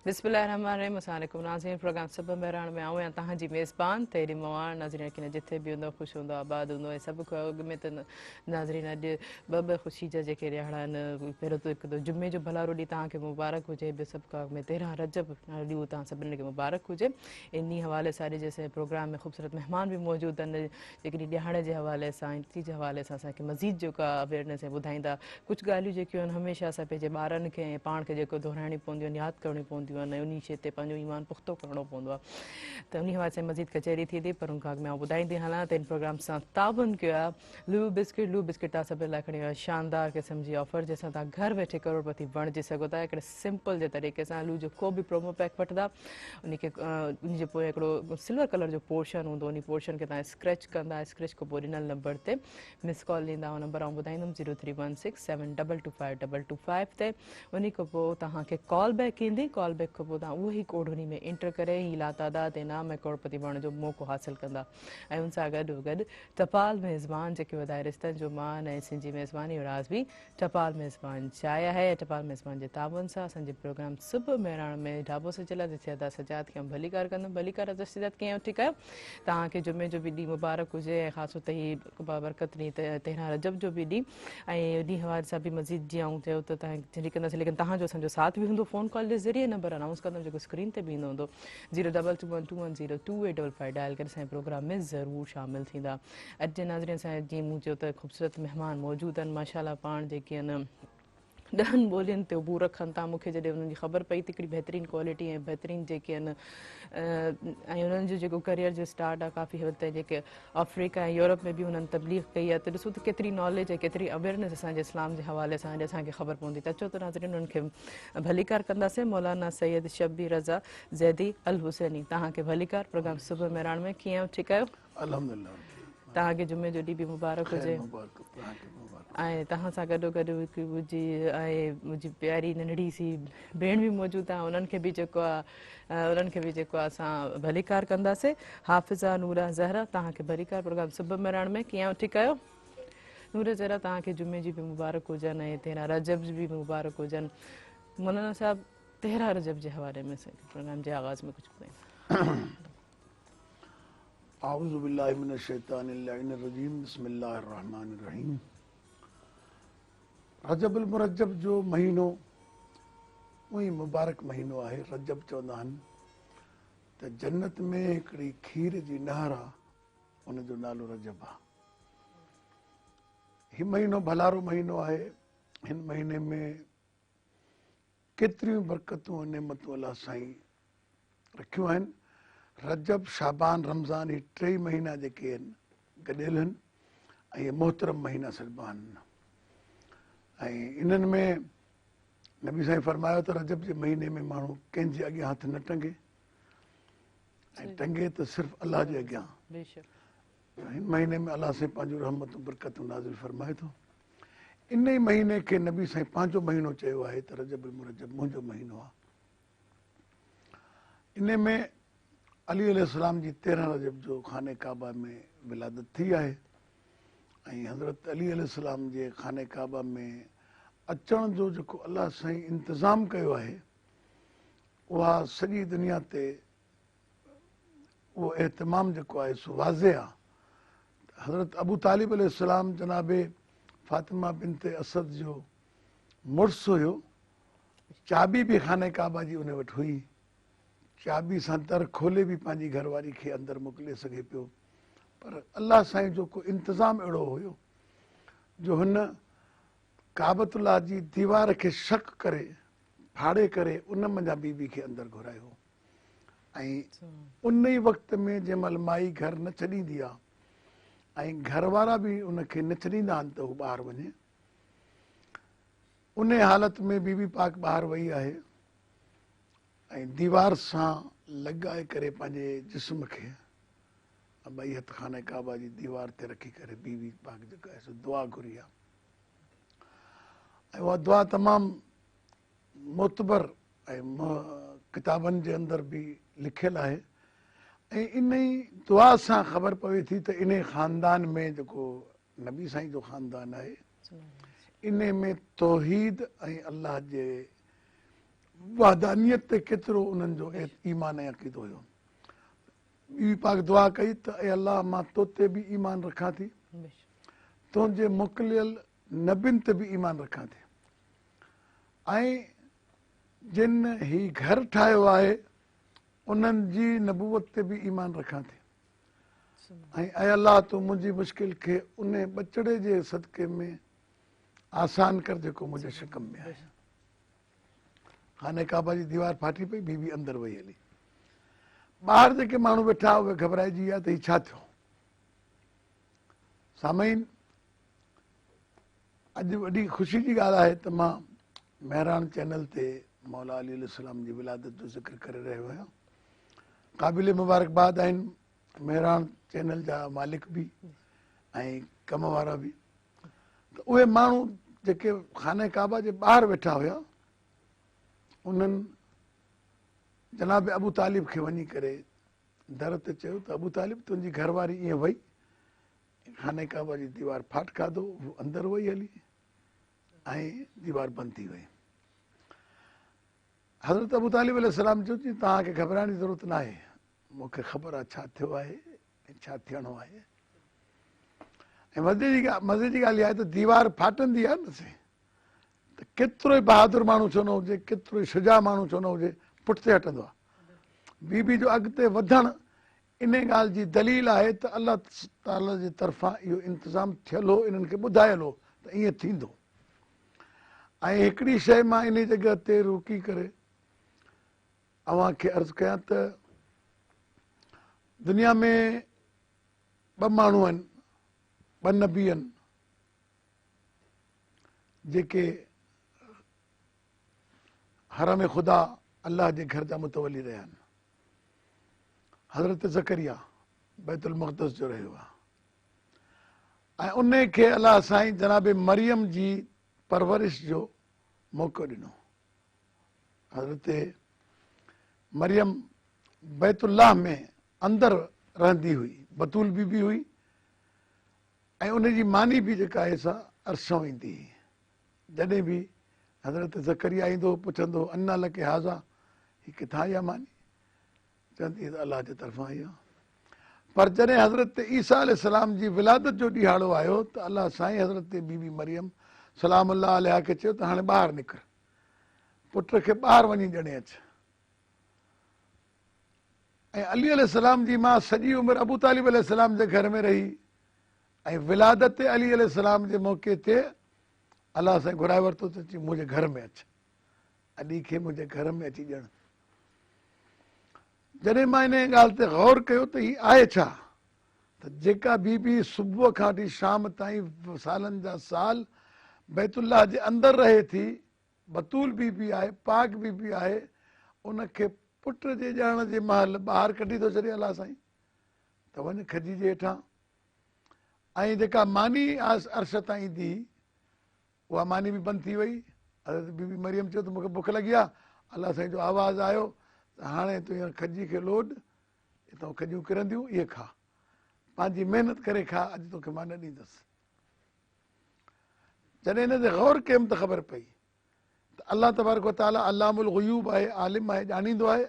بسم الله الرحمٰن الرحيم السلام عليڪم ناظرين پروگرام صبح مهراڻ ۾ آئون آهيان توهان جي ميزبان تيري مواڻ ناظرين يقينا جٿي به هوندو خوش هوندو آباد هوندو ۽ سڀ کان اڳ ۾ ته ناظرين اڄ ٻه ٻه خوشي جا جيڪي ڏهاڙا آهن پهريون ته هڪ ته جمعي جو ڀلارو ڏينهن توهان کي مبارڪ هجي ٻيو سڀ کان اڳ ۾ 13 رجب ڏينهن توهان سڀني کي مبارڪ هجي انهي حوالي سان اڄ جي اسان جي پروگرام ۾ خوبصورت مهمان به موجود آهن جيڪڏهن ڏهاڙي جي حوالي سان ۽ جي حوالي سان اسان کي مزيد جيڪو آهي اويئرنيس ۽ ٻڌائيندا. ڪجهه ڳالهيون جيڪيون آهن هميشه اسان پنهنجي ٻارن کي ۽ پاڻ کي جيڪو دهرائڻيون پونديون آهن ياد ڪرڻيون پونديون آهن ۽ انهي شيء تي پنهنجو ايمان پختو ڪرڻو پوندو آهي ته انهي حوالي سان مزيد ڪچهري ٿيندي پر ان کان اڳ ۾ آئون ٻڌائيندي هلان ته ان پروگرام سان تعاون ڪيو آهي لويو بسڪٽ لويو بسڪٽ توهان سڀني لاء کڻي آيو آهي شاندار قسم جي آفر جنهن سان توهان گهر ويٺي ڪروڙپتي بڻجي سگهو ٿا هڪڙي سمپل جي طريقي سان لويو جو ڪو به پرومو پيڪ وٺندا انهي کي انهي جي پويان هڪڙو سلور ڪلر جو پورشن هوندو انهي پورشن کي توهان اسڪريچ ڪندا اسڪريچ کان پوء ڏنل نمبر تي مس ڪال ڏيندا اهو نمبر آئون ٻڌائيندم zero three one six seven double two five double two five تي انهي کان پوء توهان کي ڪال بيڪ ايندي ڪال بيڪ کان پوء توهان اهو ئي ڪوڊ انهي ۾ انٽر ڪري هي لاتعداد انعام ۽ ڪروڙپتي بڻڻ جو موقعو حاصل ڪندا ۽ ان سان گڏ گڏ ٽپال ميزبان جيڪي وڌائي رشتن جو مان ۽ سنڌي ميزباني جو راز به ٽپال ميزبان چاء آهي ۽ ٽپال ميزبان جي تعاون سان اسان جي پروگرام صبح مهراڻ ۾ ڍاٻو سجل آهي جتي ادا سجاد کي آئون ڀليڪار ڪندم ڀليڪار ادا سجاد ڪيئن آهيو ٺيڪ آهيو توهان کي جمعي جو به ڏينهن مبارڪ هجي ۽ خاص طور تي هي بابرڪت ڏينهن 13 رجب جو به ڏينهن ۽ ڏينهن حوالي سان به مزيد جيئن آئون چيو ته توهان جي ڪنداسين ليڪن توهان جو اسان جو ساٿ به هوندو فون ڪال جي ذريعي نمبر انائونس ڪندم جيڪو اسڪرين تي به ايندو هوندو zero double two one two one zero two eight double five dial ڪري اسان جي پروگرام ۾ ضرور شامل ٿيندا اڄ جي ناظرين اسان جا جيئن مون چيو ته خوبصورت مهمان موجود آهن ماشاء الله پاڻ جيڪي آهن ڏهن ٻولين تي عبور رکن ٿا مون کي جڏهن انهن جي خبر پئي ته هڪڙي بهترين ڪوالٽي ۽ بهترين جيڪي آهن ۽ انهن جو جيڪو ڪريئر جو اسٽارٽ آهي ڪافي حد تائين جيڪي آفريڪا ۽ يورپ ۾ به انهن تبليغ ڪئي آهي ته ڏسو ته ڪيتري ناليج ۽ ڪيتري اويئرنيس اسان جي اسلام جي حوالي سان اڄ اسان کي خبر پوندي ته اچو ته ناظرين انهن کي ڀليڪار ڪنداسين مولانا سيد شبير رضا زيدي الحسيني توهان کي ڀليڪار پروگرام صبح مهراڻ ۾ ڪيئن آهيو ٺيڪ آهيو الحمدلله توهان کي جمعي جو ڏينهن به مبارڪ هجي ۽ توهان سان گڏو گڏ هڪ منهنجي ۽ منهنجي پياري ننڍڙي سي ڀيڻ به موجود آهي انهن کي به جيڪو آهي انهن کي به جيڪو آهي اسان ڀليڪار ڪنداسين حافظه نورا زهرا توهان کي ڀليڪار پروگرام صبح مهراڻ ۾ ڪيئن آهيو ٺيڪ آهيو نورا زهرا توهان کي جمعي جي به مبارڪ هجن ۽ 13 رجب جي به مبارڪ هجن مولانا صاحب 13 رجب جي حوالي ۾ پروگرام جي آغاز ۾ ڪجهه ٻڌائيندا اعوذ بالله من الشيطان اللعين الرجيم بسم الله الرحمن الرحيم رجب المرجب جو مهينو اونئي مبارڪ مهينو آهي رجب چوندا آهن ته جنت ۾ هڪڙي کير جي نهر آ ان جو نالو رجب آ هي مهينو ڀلارو مهينو آهي هن مهيني ۾ ڪيتريون برڪتون ۽ نعمتون الله سائين رکيون آهن. رجب، شعبان، رمضان هي ٽيئي مهينا جيڪي آهن گڏيل آهن ۽ اهي محترم مهينا سڏبا آهن ۽ انهن ۾ نبي سائين فرمايو ته رجب جي مهيني ۾ ماڻهو ڪنهن جي اڳيان هٿ نه ٽنگي ۽ ٽنگي ته صرف الله جي اڳيان. هن مهيني ۾ الله سائين پنهنجون رحمتون برڪتون نازل فرمائي ٿو. ان ئي مهيني کي نبي سائين پنهنجو مهينو چيو آهي ته رجب المرجب منهنجو مهينو آهي. ان ۾ علي عليه السلام جي 13 رجب جو خانه ڪعبه ۾ ولادت ٿي آهي ۽ حضرت علي عليه السلام جي خانه ڪعبه ۾ اچڻ جو جيڪو الله سائين انتظام ڪيو آهي اها سڄي دنيا تي اهو اهتمام جيڪو آهي سو واضح آهي ته حضرت ابو طالب عليه السلام جناب فاطمه بنت اسد جو مڙس هيو، چاٻي به خانه ڪعبه جي ان وٽ هئي، چاٻي سان در کولي به پنهنجي گهر واري کي اندر موڪلي سگهي پيو، پر الله سائين جو ڪو انتظام اهڙو هيو جو هن ڪعبة الله جي ديوار کي شق ڪري ڦاڙي ڪري ان منجهان بي بي کي اندر گهرايو. ۽ ان ئي وقت ۾ جنهن مهل مائي گهر نه ڇڏيندي آ ۽ گهر وارا به ان کي نه ڇڏيندا آهن ته هو ٻاهر وڃي ان حالت ۾ بي بي پاڪ ٻاهر وئي آهي ۽ ديوار سان لڳائي ڪري پنهنجي جسم کي ٻئي هٿ خانه ڪعبه جي ديوار تي رکي ڪري بي بي پاڪ جيڪا آهي سو دعا گهري آ ۽ اها دعا تمام معتبر ۽ ڪتابن جي اندر به لکيل آهي ۽ انهي دعا سان خبر پوي ٿي ته انهي خاندان ۾ جيڪو نبي سائين جو خاندان آهي انهي ۾ توحيد ۽ الله جي وحدانيت تي ڪيترو انهن جو ايمان ۽ عقيدو هيو. بي بي پاڪ دعا ڪئي ته اي الله مان تو تي به ايمان رکان ٿي، تنهنجي موڪليل نبين تي به ايمان رکان ٿي ۽ جن هي گهر ٺاهيو آهي انهن جي نبوت تي به ايمان رکان ٿي ۽ اي الله تون منهنجي مشڪل کي انهي ٻچڙي جي صدقي ۾ آسان ڪر جيڪو منهنجي شڪم ۾ آهي. خانه ڪعبه جي ديوار ڦاٽي پئي، بي بي اندر وئي هلي. ٻاهر جيڪي ماڻهو ويٺا اهي گهٻرائجي ويا ته هي ڇا ٿيو. سامعين اڄ وڏي خوشي جي ڳالهه آهي ته مان مهراڻ چينل تي مولا علي عليه السلام جي ولادت جو ذڪر ڪري رهيو آهيان. قابل مبارڪباد آهن مهراڻ چينل جا مالڪ به ۽ ڪم وارا به ته اهي ماڻهو جيڪي خانه ڪعبه جي ٻاهر ويٺا هيا انهن جناب ابو طالب کي وڃي ڪري در تي چيو ته ابو طالب تنهنجي گهر واري ائين وئي خانه ڪعبه جي ديوار ڦاٽ کاڌو هو اندر وئي هلي ۽ ديوار بند ٿي وئي. حضرت ابو طالب عليه السلام چيو چي توهان کي گهٻرائڻ جي ضرورت ناهي مون کي خبر آهي ڇا ٿيو آهي ۽ ڇا ٿيڻو آهي ۽ مزي جي مزي جي ڳالهه اها آهي ته ديوار ڦاٽندي آهي نه سي ته ڪيترو ئي بهادر ماڻهو ڇو نه هجي ڪيترو ئي شجاع ماڻهو ڇو نه هجي پٺتي هٽندو آهي بي بي جو اڳتي وڌڻ ان ڳالهه جي دليل آهي ته الله تعالي جي طرفان اهو انتظام ٿيل هو انهن کي ٻڌايل هو ته ائين ٿيندو ۽ هڪڙي شيء مان انهي جڳهه تي روڪي ڪري اوهان کي عرض ڪيان ته دنيا ۾ ٻه ماڻهو آهن، ٻه نبي آهن، جيڪي حرم خدا الله جي گهر جا متولي رهيا آهن. حضرت زڪريا بيت المقدس جو رهيو آهي ۽ ان کي الله سائين جناب مريم جي پرورش جو موقعو ڏنو. حضرت مريم بيت الله ۾ اندر رهندي هئي، بتول بي بي هئي ۽ ان جي ماني به جيڪا آهي سا عرشئون ايندي هئي. جڏهن به حضرت زڪريا ايندو هو پڇندو هو انا لڪ هذا، هي ڪٿان آئي آهي ماني؟ چوندي هئي ته الله جي طرفان آئي آهي. پر جڏهن حضرت عيسيٰ عليه السلام جي ولادت جو ڏيهاڙو آيو ته الله سائين حضرت بي بي مريم سلام الله عليها کي چيو ته هاڻي ٻاهر نڪر، پٽ کي ٻاهر وڃي ڄڻي اچ. ۽ علي عليه السلام جي ماء سڄي عمر ابو طالب عليه السلام جي گهر ۾ رهي ۽ ولادت علي عليه السلام جي موقعي تي الله سائين گهرائي ورتو ته چي منهنجي گهر ۾ اچ، علي کي منهنجي گهر ۾ اچي ڄڻ. جڏهن مان انهيء ڳالهه تي غور ڪيو ته هي آهي ڇا؟ ته جيڪا بي بي صبح کان وٺي شام تائين سالن جا سال بيت الله جي اندر رهي ٿي، بتول بي بي آهي، پاڪ بي بي آهي، ان کي پٽ جي ڄڻڻ جي مهل ٻاهر ڪڍي ٿو ڇڏي الله سائين ته وڃ کجي جي هيٺان ۽ جيڪا ماني عرش تان ايندي هئي اها ماني به بند ٿي وئي. حضرت بي بي مريم چيو ته مون کي بک لڳي آهي. الله سائين جو آواز آيو ته هاڻي تون هن کجي کي لوڏ، اتان کجيون ڪرنديون، اهي کاء. پنهنجي محنت ڪري کاء، اڄ توکي مان نه ڏيندس. جڏهن ان تي غور ڪيم ته خبر پئي ته الله تبارڪ و تعاليٰ علام الغيوب آهي، عالم آهي، ڄاڻيندو آهي.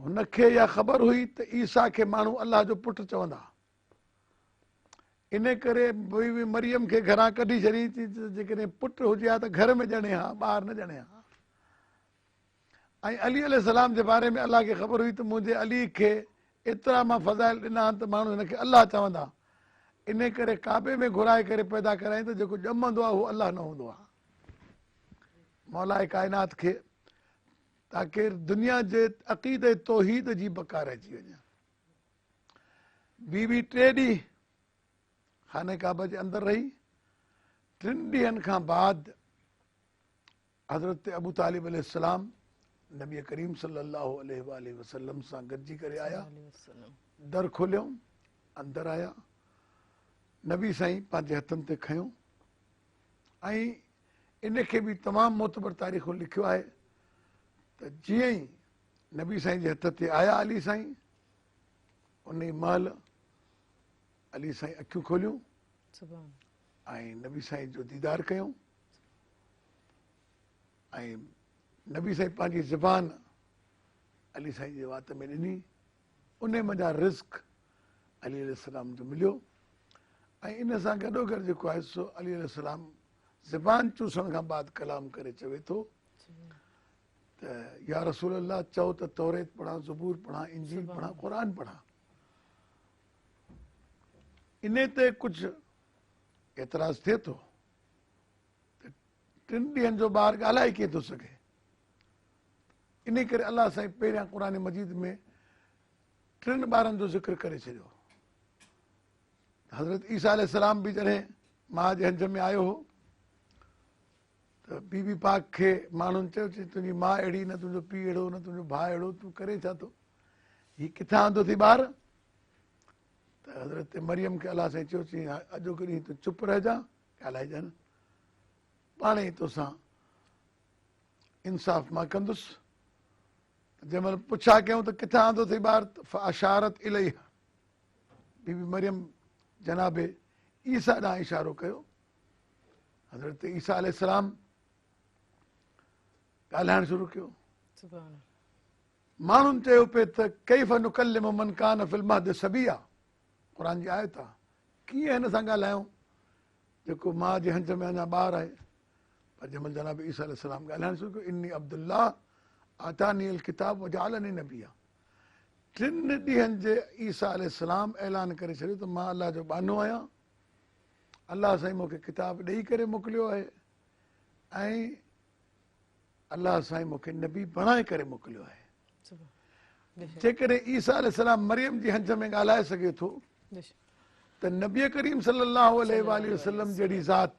هن کي اها خبر هئي ته عيسيٰ کي ماڻهو الله جو پٽ چوندا. ان ڪري بي بي مريم کي گهران ڪڍي ڇڏيائين ته جيڪڏهن پٽ هجي ها ته گهر ۾ ڄڻي ها، ٻاهر نه ڄڻي ها. ۽ علي عليه السلام جي باري ۾ الله کي خبر هئي ته منهنجي علي کي ايترا مان فضائل ڏنا آهن ته ماڻهو هن کي الله چوندا. ان ڪري ڪعبي ۾ گهرائي ڪري پيدا ڪرايائين ته جيڪو ڄمندو آهي اهو الله نه هوندو آهي. مولاء ڪائنات کي تاڪه دنيا جي عقيده توحيد جي بقا رهجي وڃي. بي بي ٽي ڏينهن خانه ڪعبه جي اندر رهي. ٽن ڏينهن کان بعد حضرت ابو طالب عليه السلام نبي ڪريم صلي الله عليه واٰله وسلم سان گڏجي ڪري آيا. در کوليائون، اندر آيا. نبي سائين پنهنجي هٿن تي کنيو ۽ ان کي به تمام معتبر تاريخن لکيو آهي ته جيئن ئي نبي سائين جي هٿ تي آيا علي سائين، انهي مهل علي سائين اکيون کوليون ۽ نبي سائين جو ديدار ڪيون ۽ نبي سائين پنهنجي زبان علي سائين جي وات ۾ ڏني، انهي منجهان رزق علي عليه السلام جو مليو ۽ ان سان گڏوگڏ جيڪو آهي سو علي عليه السلام زبان چوسڻ کان بعد ڪلام ڪري چوي ٿو ته يا رسول الله چئو ته توريت پڙهان، زبور پڙهان، انجيل پڙهان، قرآن پڙهان. انهي تي ڪجهه اعتراض ٿئي ٿو ته ٽن ڏينهن جو ٻار ڳالهائي ڪيئن ٿو سگهي؟ انهي ڪري الله سائين پهريان قرآن مجيد ۾ ٽن ٻارن جو ذڪر ڪري ڇڏيو. حضرت عيسيٰ عليه السلام به جڏهن ماء جي هنج ۾ آيو هو ته بي بي پاڪ کي ماڻهن چيو چي تنهنجي ماء اهڙي نه تنهنجو پيء اهڙو نه تنهنجو ڀاء اهڙو تون ڪرين ڇا ٿو؟ هي ڪٿان آندو ٿي ٻار؟ ته حضرت مريم کي الله سائين چيو چي اڄوڪو ڏينهن تون چپ رهجان ڳالهائجان نه پاڻ ئي توسان انصاف مان ڪندس. جنهن مهل پڇا ڪيائون ته ڪٿان آندو اٿئي ٻار؟ فاشارت اليه، بي بي مريم جناب عيسيٰ ڏانهن اشارو ڪيو. حضرت عيسيٰ عليه السلام ڳالهائڻ شروع ڪيو. ماڻهن چيو پئي ته ڪيف نڪلم من ڪان في المهد صبيا، قرآن جي آيت آ، ڪيئن هن سان ڳالهايون جيڪو ماء جي هنج ۾ اڃا ٻار آهي. پر جنهن مهل جناب عيسيٰ عليه السلام ڳالهائڻ شروع ڪيو، اني عبدالله آتاني الڪتاب وجعلني نبيا، ٽن ڏينهن جي عيسيٰ عليه السلام اعلان ڪري ڇڏيو ته مان الله جو ٻانهو آهيان، الله سائين مون کي ڪتاب ڏئي ڪري موڪليو آهي ۽ الله سائين مون کي نبي بڻائي ڪري موڪليو آهي. جيڪڏهن عيسيٰ عليه السلام مريم جي هنج ۾ ڳالهائي سگهي ٿو ته نبي ڪريم صلي الله عليه واٰله وسلم جهڙي ذات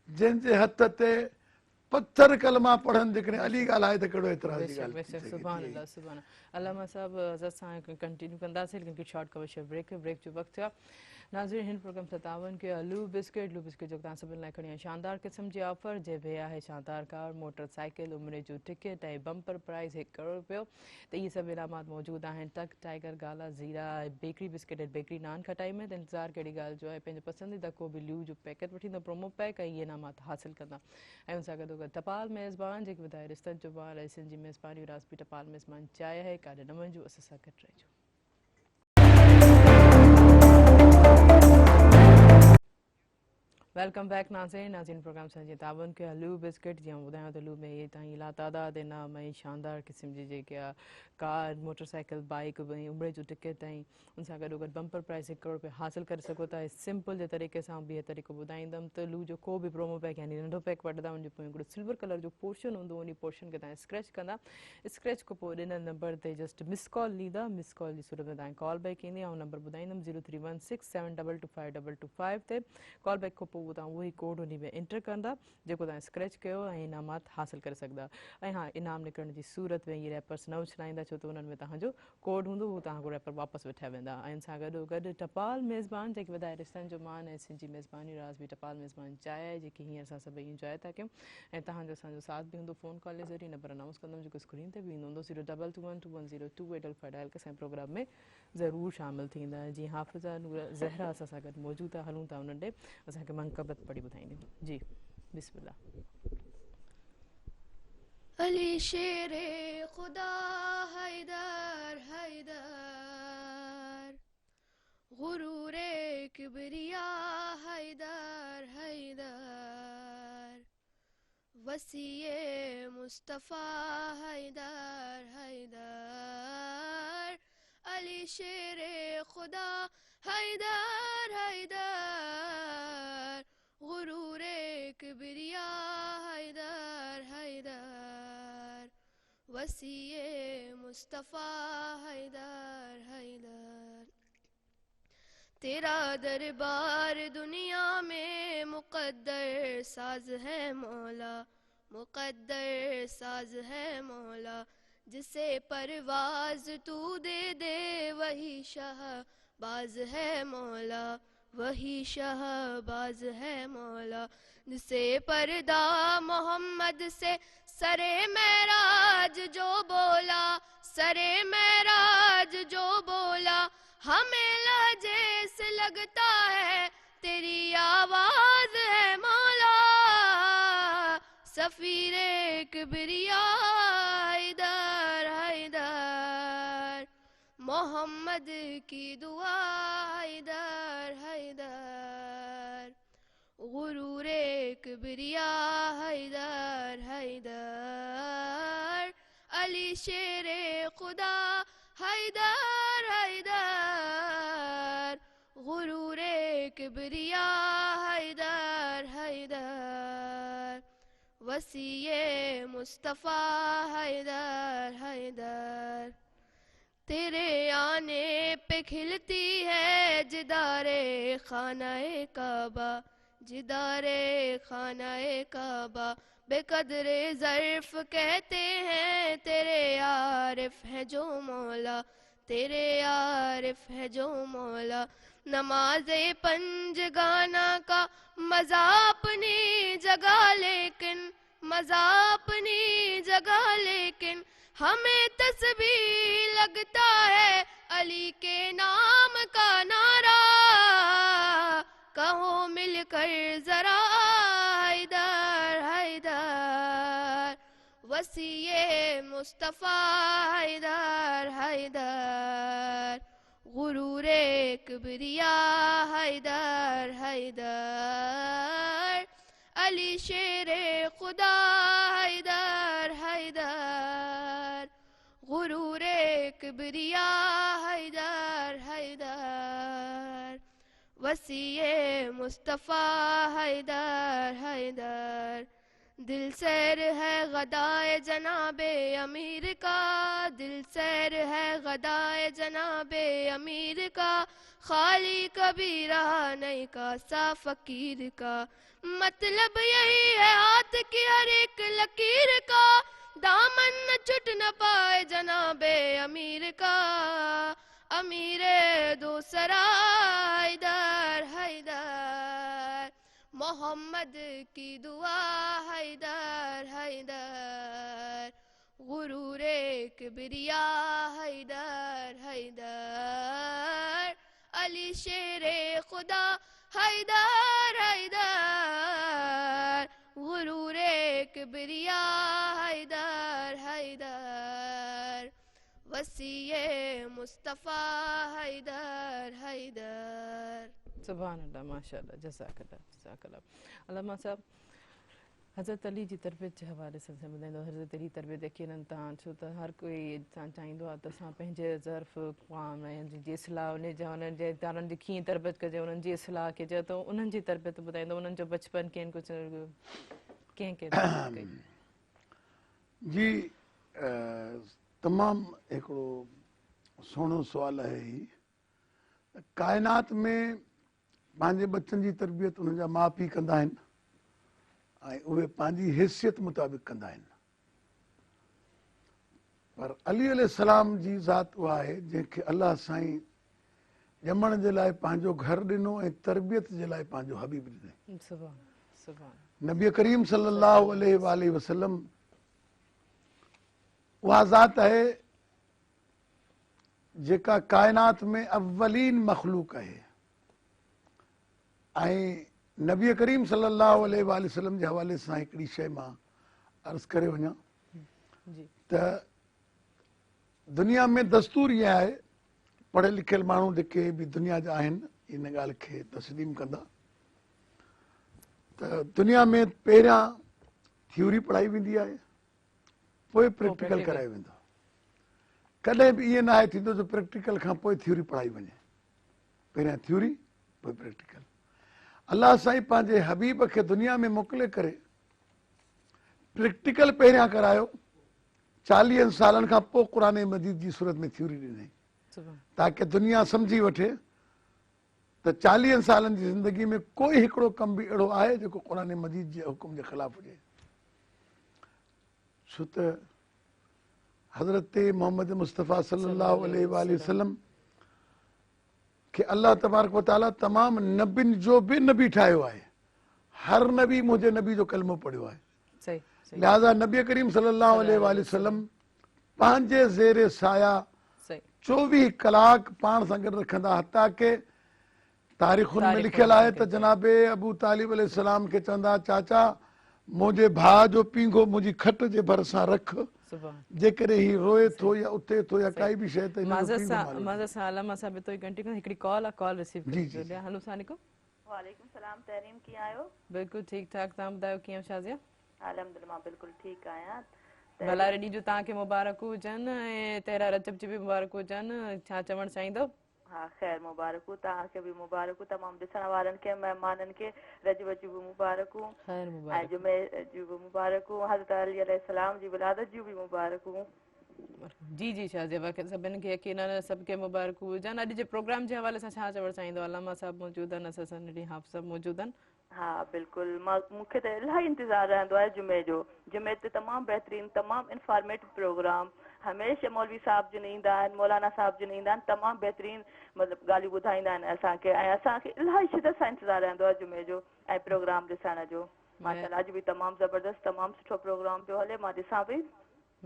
جنهن جي هٿ تي پٿر ڪلما پڙهن جيڪڏهن علي ڳالهائي ته ڪهڙو اعتراض جي ڳالهه ٿي سگهي سبحان الله سبحان الله علامه صاحب حضرت سان ڪنٽينيو ڪنداسين ليڪن هڪ شارٽ ڪمرشل بريڪ بريڪ جو وقت ٿيو آهي. ناظرين هن پروگرام سان تعاون ڪيو آهي لو بسڪيٽ لو بسڪيٽ جو توهان سڀني لاء کڻي آيو شاندار قسم جي آفر جنهن ۾ آهي شاندار ڪار موٽر سائيڪل عمري جو ٽڪيٽ ۽ بمپر پرائز هڪ ڪروڙ رپيو ته اهي سڀ انعامات موجود آهن ٽڪ Tiger Gala Zeera ۽ bakery biscuit ۽ bakery nankhatai ۾ ته انتظار ڪهڙي ڳالهه جو آهي پنهنجو پسنديده ڪو به لو جو پيڪيٽ وٺي ايندا پرومو پيڪ ۽ اهي انعامات حاصل ڪندا ۽ ان سان گڏوگڏ ٽپال ميزبان جيڪي وڌائي رشتن جو مان ۽ سنڌ جي ميزباني راسپي ٽپال ميزبان چاهي آهي ڪاڏي نه وڃجو اسان سان گڏ رهجو. Welcome back ناظرين ناظرين پروگرام سان جي تعاون ڪيو لو بسڪٽ جي آئون ٻڌايان ته لو ۾ هي تائين لا تعداد انعام ۽ شاندار قسم جي جيڪي آ ڪار موٽر سائيڪل بائيڪ ۽ عمري جو ٽڪيٽ ۽ ان سان گڏو گڏ بمپر پرائز هڪ ڪروڙ روپيا حاصل ڪري سگهو ٿا سمپل جي طريقي سان به هي طريقو ٻڌائيندم ته لو جو ڪو به پرومو پيڪ يعني ننڍو پيڪ وٺندا ان جو پويان هڪڙو سلور ڪلر جو پورشن هوندو ان پورشن کي تان اسڪريچ ڪندا اسڪريچ کان پوء ڏنل نمبر تي جسٽ مس ڪال ڏيندا مس ڪال جي صورت ۾ توهان کي ڪال بيڪ ايندي آئون number ٻڌائيندم zero three one six seven double two five double two five تي ڪال بيڪ کان پوء توهان اهو ئي ڪوڊ انهي ۾ انٽر ڪندا جيڪو توهان اسڪريچ ڪيو ۽ انعامات حاصل ڪري سگهندا ۽ ها انعام نڪرڻ جي صورت ۾ اهي ريپرس نه اڇلائيندا ڇو ته انهن ۾ توهان جو ڪوڊ هوندو هو توهان کان ريپر واپس وٺيا ويندا ۽ ان سان گڏو گڏ ٽپال ميزبان جيڪي وڌائي رشتن جو مان ۽ سنڌ جي ميزباني راز به ٽپال ميزبان چاء آهي جيڪي هينئر اسان سڀئي انجواء ٿا ڪيون ۽ توهان جو اسان جو ساٿ به هوندو فون ڪال جي ذريعي نمبر انائونس ڪندم جيڪو اسڪرين تي به ايندو هوندو zero double two one two one zero two eight double five dial ڪري اسان جي پروگرام ۾ ضرور شامل ٿيندا جي حافظه نور زهرا اسان سان گڏ موجود آهي هلون ٿا انهن ڏي اسان کي منقبت پڙهي ٻڌائينديون جي بسم الله. علي شير خدا حيدر حيدر غرور ڪبريا حيدر حيدر وسيع مصطفيٰ حيدر حيدر علي شير خدا حيدر حيدر غرور ڪبريا حيدر حيدر وسيع مصطفيٰ حيدر حيدر تيرا دربار دنيا ۾ مقدر ساز هي مولا مقدر ساز هي مولا جسي پرواز تو the the وهي شهه باز هي مولا وهي شهه باز هي مولا جسي پردا محمد سي سري معراج جو بولا سري معراج جو بولا همين لهجي سي لگتا هي تيري آواز هي مولا سفير ڪبريا मोहम्मद की दुआ हैदर हैदर। गुरूर किब्रिया हैदर हैदर। अली शेर खुदा हैदर हैदर। गुरूर किब्रिया हैदर हैदर। वसीए मुस्तफ़ा हैदर हैदर। तेरे आने पे खिलती है जिदारे खानाए काबा, जिदारे खानाए काबा। बेकदरे ज़र्फ कहते हैं तेरे आरिफ है जो मौला, तेरे आरिफ है जो मौला। नमाज़े पंज गाना का मज़ा अपनी जगह, लेकिन मज़ा अपनी जगह, लेकिन हमें तस्बीह लगता है अली के नाम का नारा। कहो मिलकर जरा हैदर हैदर। वसीए मुस्तफ़ा हैदर हैदर। गुरूर किब्रिया हैदर हैदर। अली शेर खुदा हैदर हैदर। गुरूर किब्रिया हैदर हैदर। वसीए मुस्तफ़ा हैदर हैदर। दिल सैर है गदाए जनाबे अमीर का, दिल सैर है गदाए जनाबे अमीर का। खाली कभी रहा नहीं कासा फकीर का, मतलब यही है हाथ की हर एक लकीर का। दामन न छुट न पाए जनाबे अमीर का, अमीर दूसरा हैदर हैदर। मोहम्मद की दुआ हैदर हैदर। गुरूर किब्रिया हैदर हैदर। अली शेर खुदा हैदर हैदर। गुरूर किब्रिया हैदर हैदर। वसीए मुस्तफ़ा हैदर हैदर। सुभान अल्लाह, माशाअल्लाह, जज़ाकल्लाह जज़ाकल्लाह। अल्लामा साहब, हज़रत अली जी तरबियत जे हवाले सां असां ॿुधाईंदो, हज़रत अली तरबियत यकीनन तव्हां, छो त हर कोई इंसान चाहींदो आहे त असां पंहिंजे ज़र्फ़ क़ौम ऐं जी इस्लाह उन जा उन्हनि जे इदारनि जी कीअं तरबियत कजे, उन्हनि जी इस्लाह कजे, त उन्हनि जी तरबियत ॿुधाईंदो, उन्हनि जो बचपन कीअं कुझु कंहिं कंहिं तरबियत कई? जी, तमामु हिकिड़ो सुहिणो सुवाल आहे ही। काइनात में पंहिंजे बच्चनि जी तरबियत उन्हनि जा माउ पीउ कंदा आहिनि ऐं उहे पंहिंजी हैसियत मुताबिक़ कंदा आहिनि, पर अली अलैहिस्सलाम जी ज़ात उहा आहे जंहिंखे अलाह साईं ॼमण जे लाइ पंहिंजो घर ॾिनो ऐं तरबियत जे लाइ पंहिंजो हबीब ॾिनई। नबी करीम सल्लल्लाहु अलैहि वसल्लम उहा ज़ात आहे जेका काइनात में अवलीन मख़लूक आहे ऐं नबी करीम सल्लल्लाहु अलैहि वसल्लम जे हवाले सां हिकिड़ी शइ मां अर्ज़ करे वञां त दुनिया में दस्तूर इहा आहे, पढ़ियल लिखियल माण्हू जेके बि दुनिया जा आहिनि इन ॻाल्हि खे तस्लीम कंदा त दुनिया में पहिरियां थ्योरी पढ़ाई वेंदी आहे, पोइ प्रैक्टिकल करायो वेंदो। कॾहिं बि ईअं न आहे थींदो जो प्रैक्टिकल खां पोइ थ्योरी पढ़ाई वञे, पहिरियां थ्योरी पोइ प्रैक्टिकल। अलाह साईं पंहिंजे हबीब खे दुनिया में मोकिले करे प्रैक्टिकल पहिरियां करायो, 40 सालनि खां पोइ क़ुरान मजीद जी सूरत में थ्योरी ॾिनई ताकी दुनिया सम्झी वठे त 40 सालनि जी ज़िंदगी में कोई हिकिड़ो कमु बि अहिड़ो आहे जेको क़ुरान मजीद जे हुकुम जे ख़िलाफ़ हुजे। छो त हज़रत मोहम्मद मुस्तफ़ा सल्लल्लाहु अलैहि वसल्लम खे अलाह तबारक व तआला तमामु नबियुनि जो बि नबी ठाहियो आहे, हर नबी मुंहिंजे नबी जो कलमो पढ़ियो आहे। लिहाज़ा नबी करीम सल्लल्लाहु अलैहि वसल्लम पंहिंजे ज़ेर साया 24 कलाक पाण सां गॾु रखंदा, हता के तारीख़ुनि में लिखियल आहे त जनाब अबू तालिब अलैहिस्सलाम खे चवंदा, चाचा मुंहिंजे भाउ जो पींघो मुंहिंजी खट जे भरिसां रख, جيڪڏهن هي روئي ٿو يا اٿي ٿو يا ڪائي به شيء ته هن جو پيء به مالڪ. معذرت سان علامه صاحب اتو ئي ڪنٽينيو ڪندو هڪڙي ڪال آ ڪال رسيو جي جي ڪري هلو السلام عليڪم. وعليڪم السلام تحريم ڪيئن آهيو؟ بلڪل ٺيڪ ٺاڪ توهان ٻڌايو ڪيئن آهيو شازيه؟ الحمدلله مان بلڪل ٺيڪ آهيان. ڀلاري ڏينهن جون توهان کي مبارڪون هجن ۽ 13 رجب جون به مبارڪون هجن ڇا چوڻ چاهيندو؟ ها خير مبارڪون توهان کي به مبارڪون تمام ڏسڻ وارن کي مهمانن کي رجب جون به مبارڪون خير ۽ مبارڪون. جمعي جون به مبارڪون حضرت علي عليه السلام جي ولادت جون به مبارڪون. جي جي شازيه باقي سڀن کي يقيناً سڀ کي مبارڪون هجن اڄ جي پروگرام جي حوالي سان ڇا چوڻ چاهيندو علامه صاحب موجود آهن اسان سان نڙي حافظ صاحب موجود آهن. ها بلڪل مان مون کي ته الاهي انتظار رهندو آهي جمعي جو جمعي تي تمام بهترين تمام انفارميٽو پروگرام هميشه مولوي صاحب جن ايندا آهن مولانا صاحب جن ايندا آهن تمام بهترين مطلب ڳالهيون ٻڌائيندا آهن اسان کي ۽ اسان کي الاهي شدت سان انتظار رهندو آهي جمعي جو ۽ پروگرام ڏسڻ جو ماشاءالله اڄ به تمام زبردست تمام سٺو پروگرام پيو هلي مان ڏسان پئي.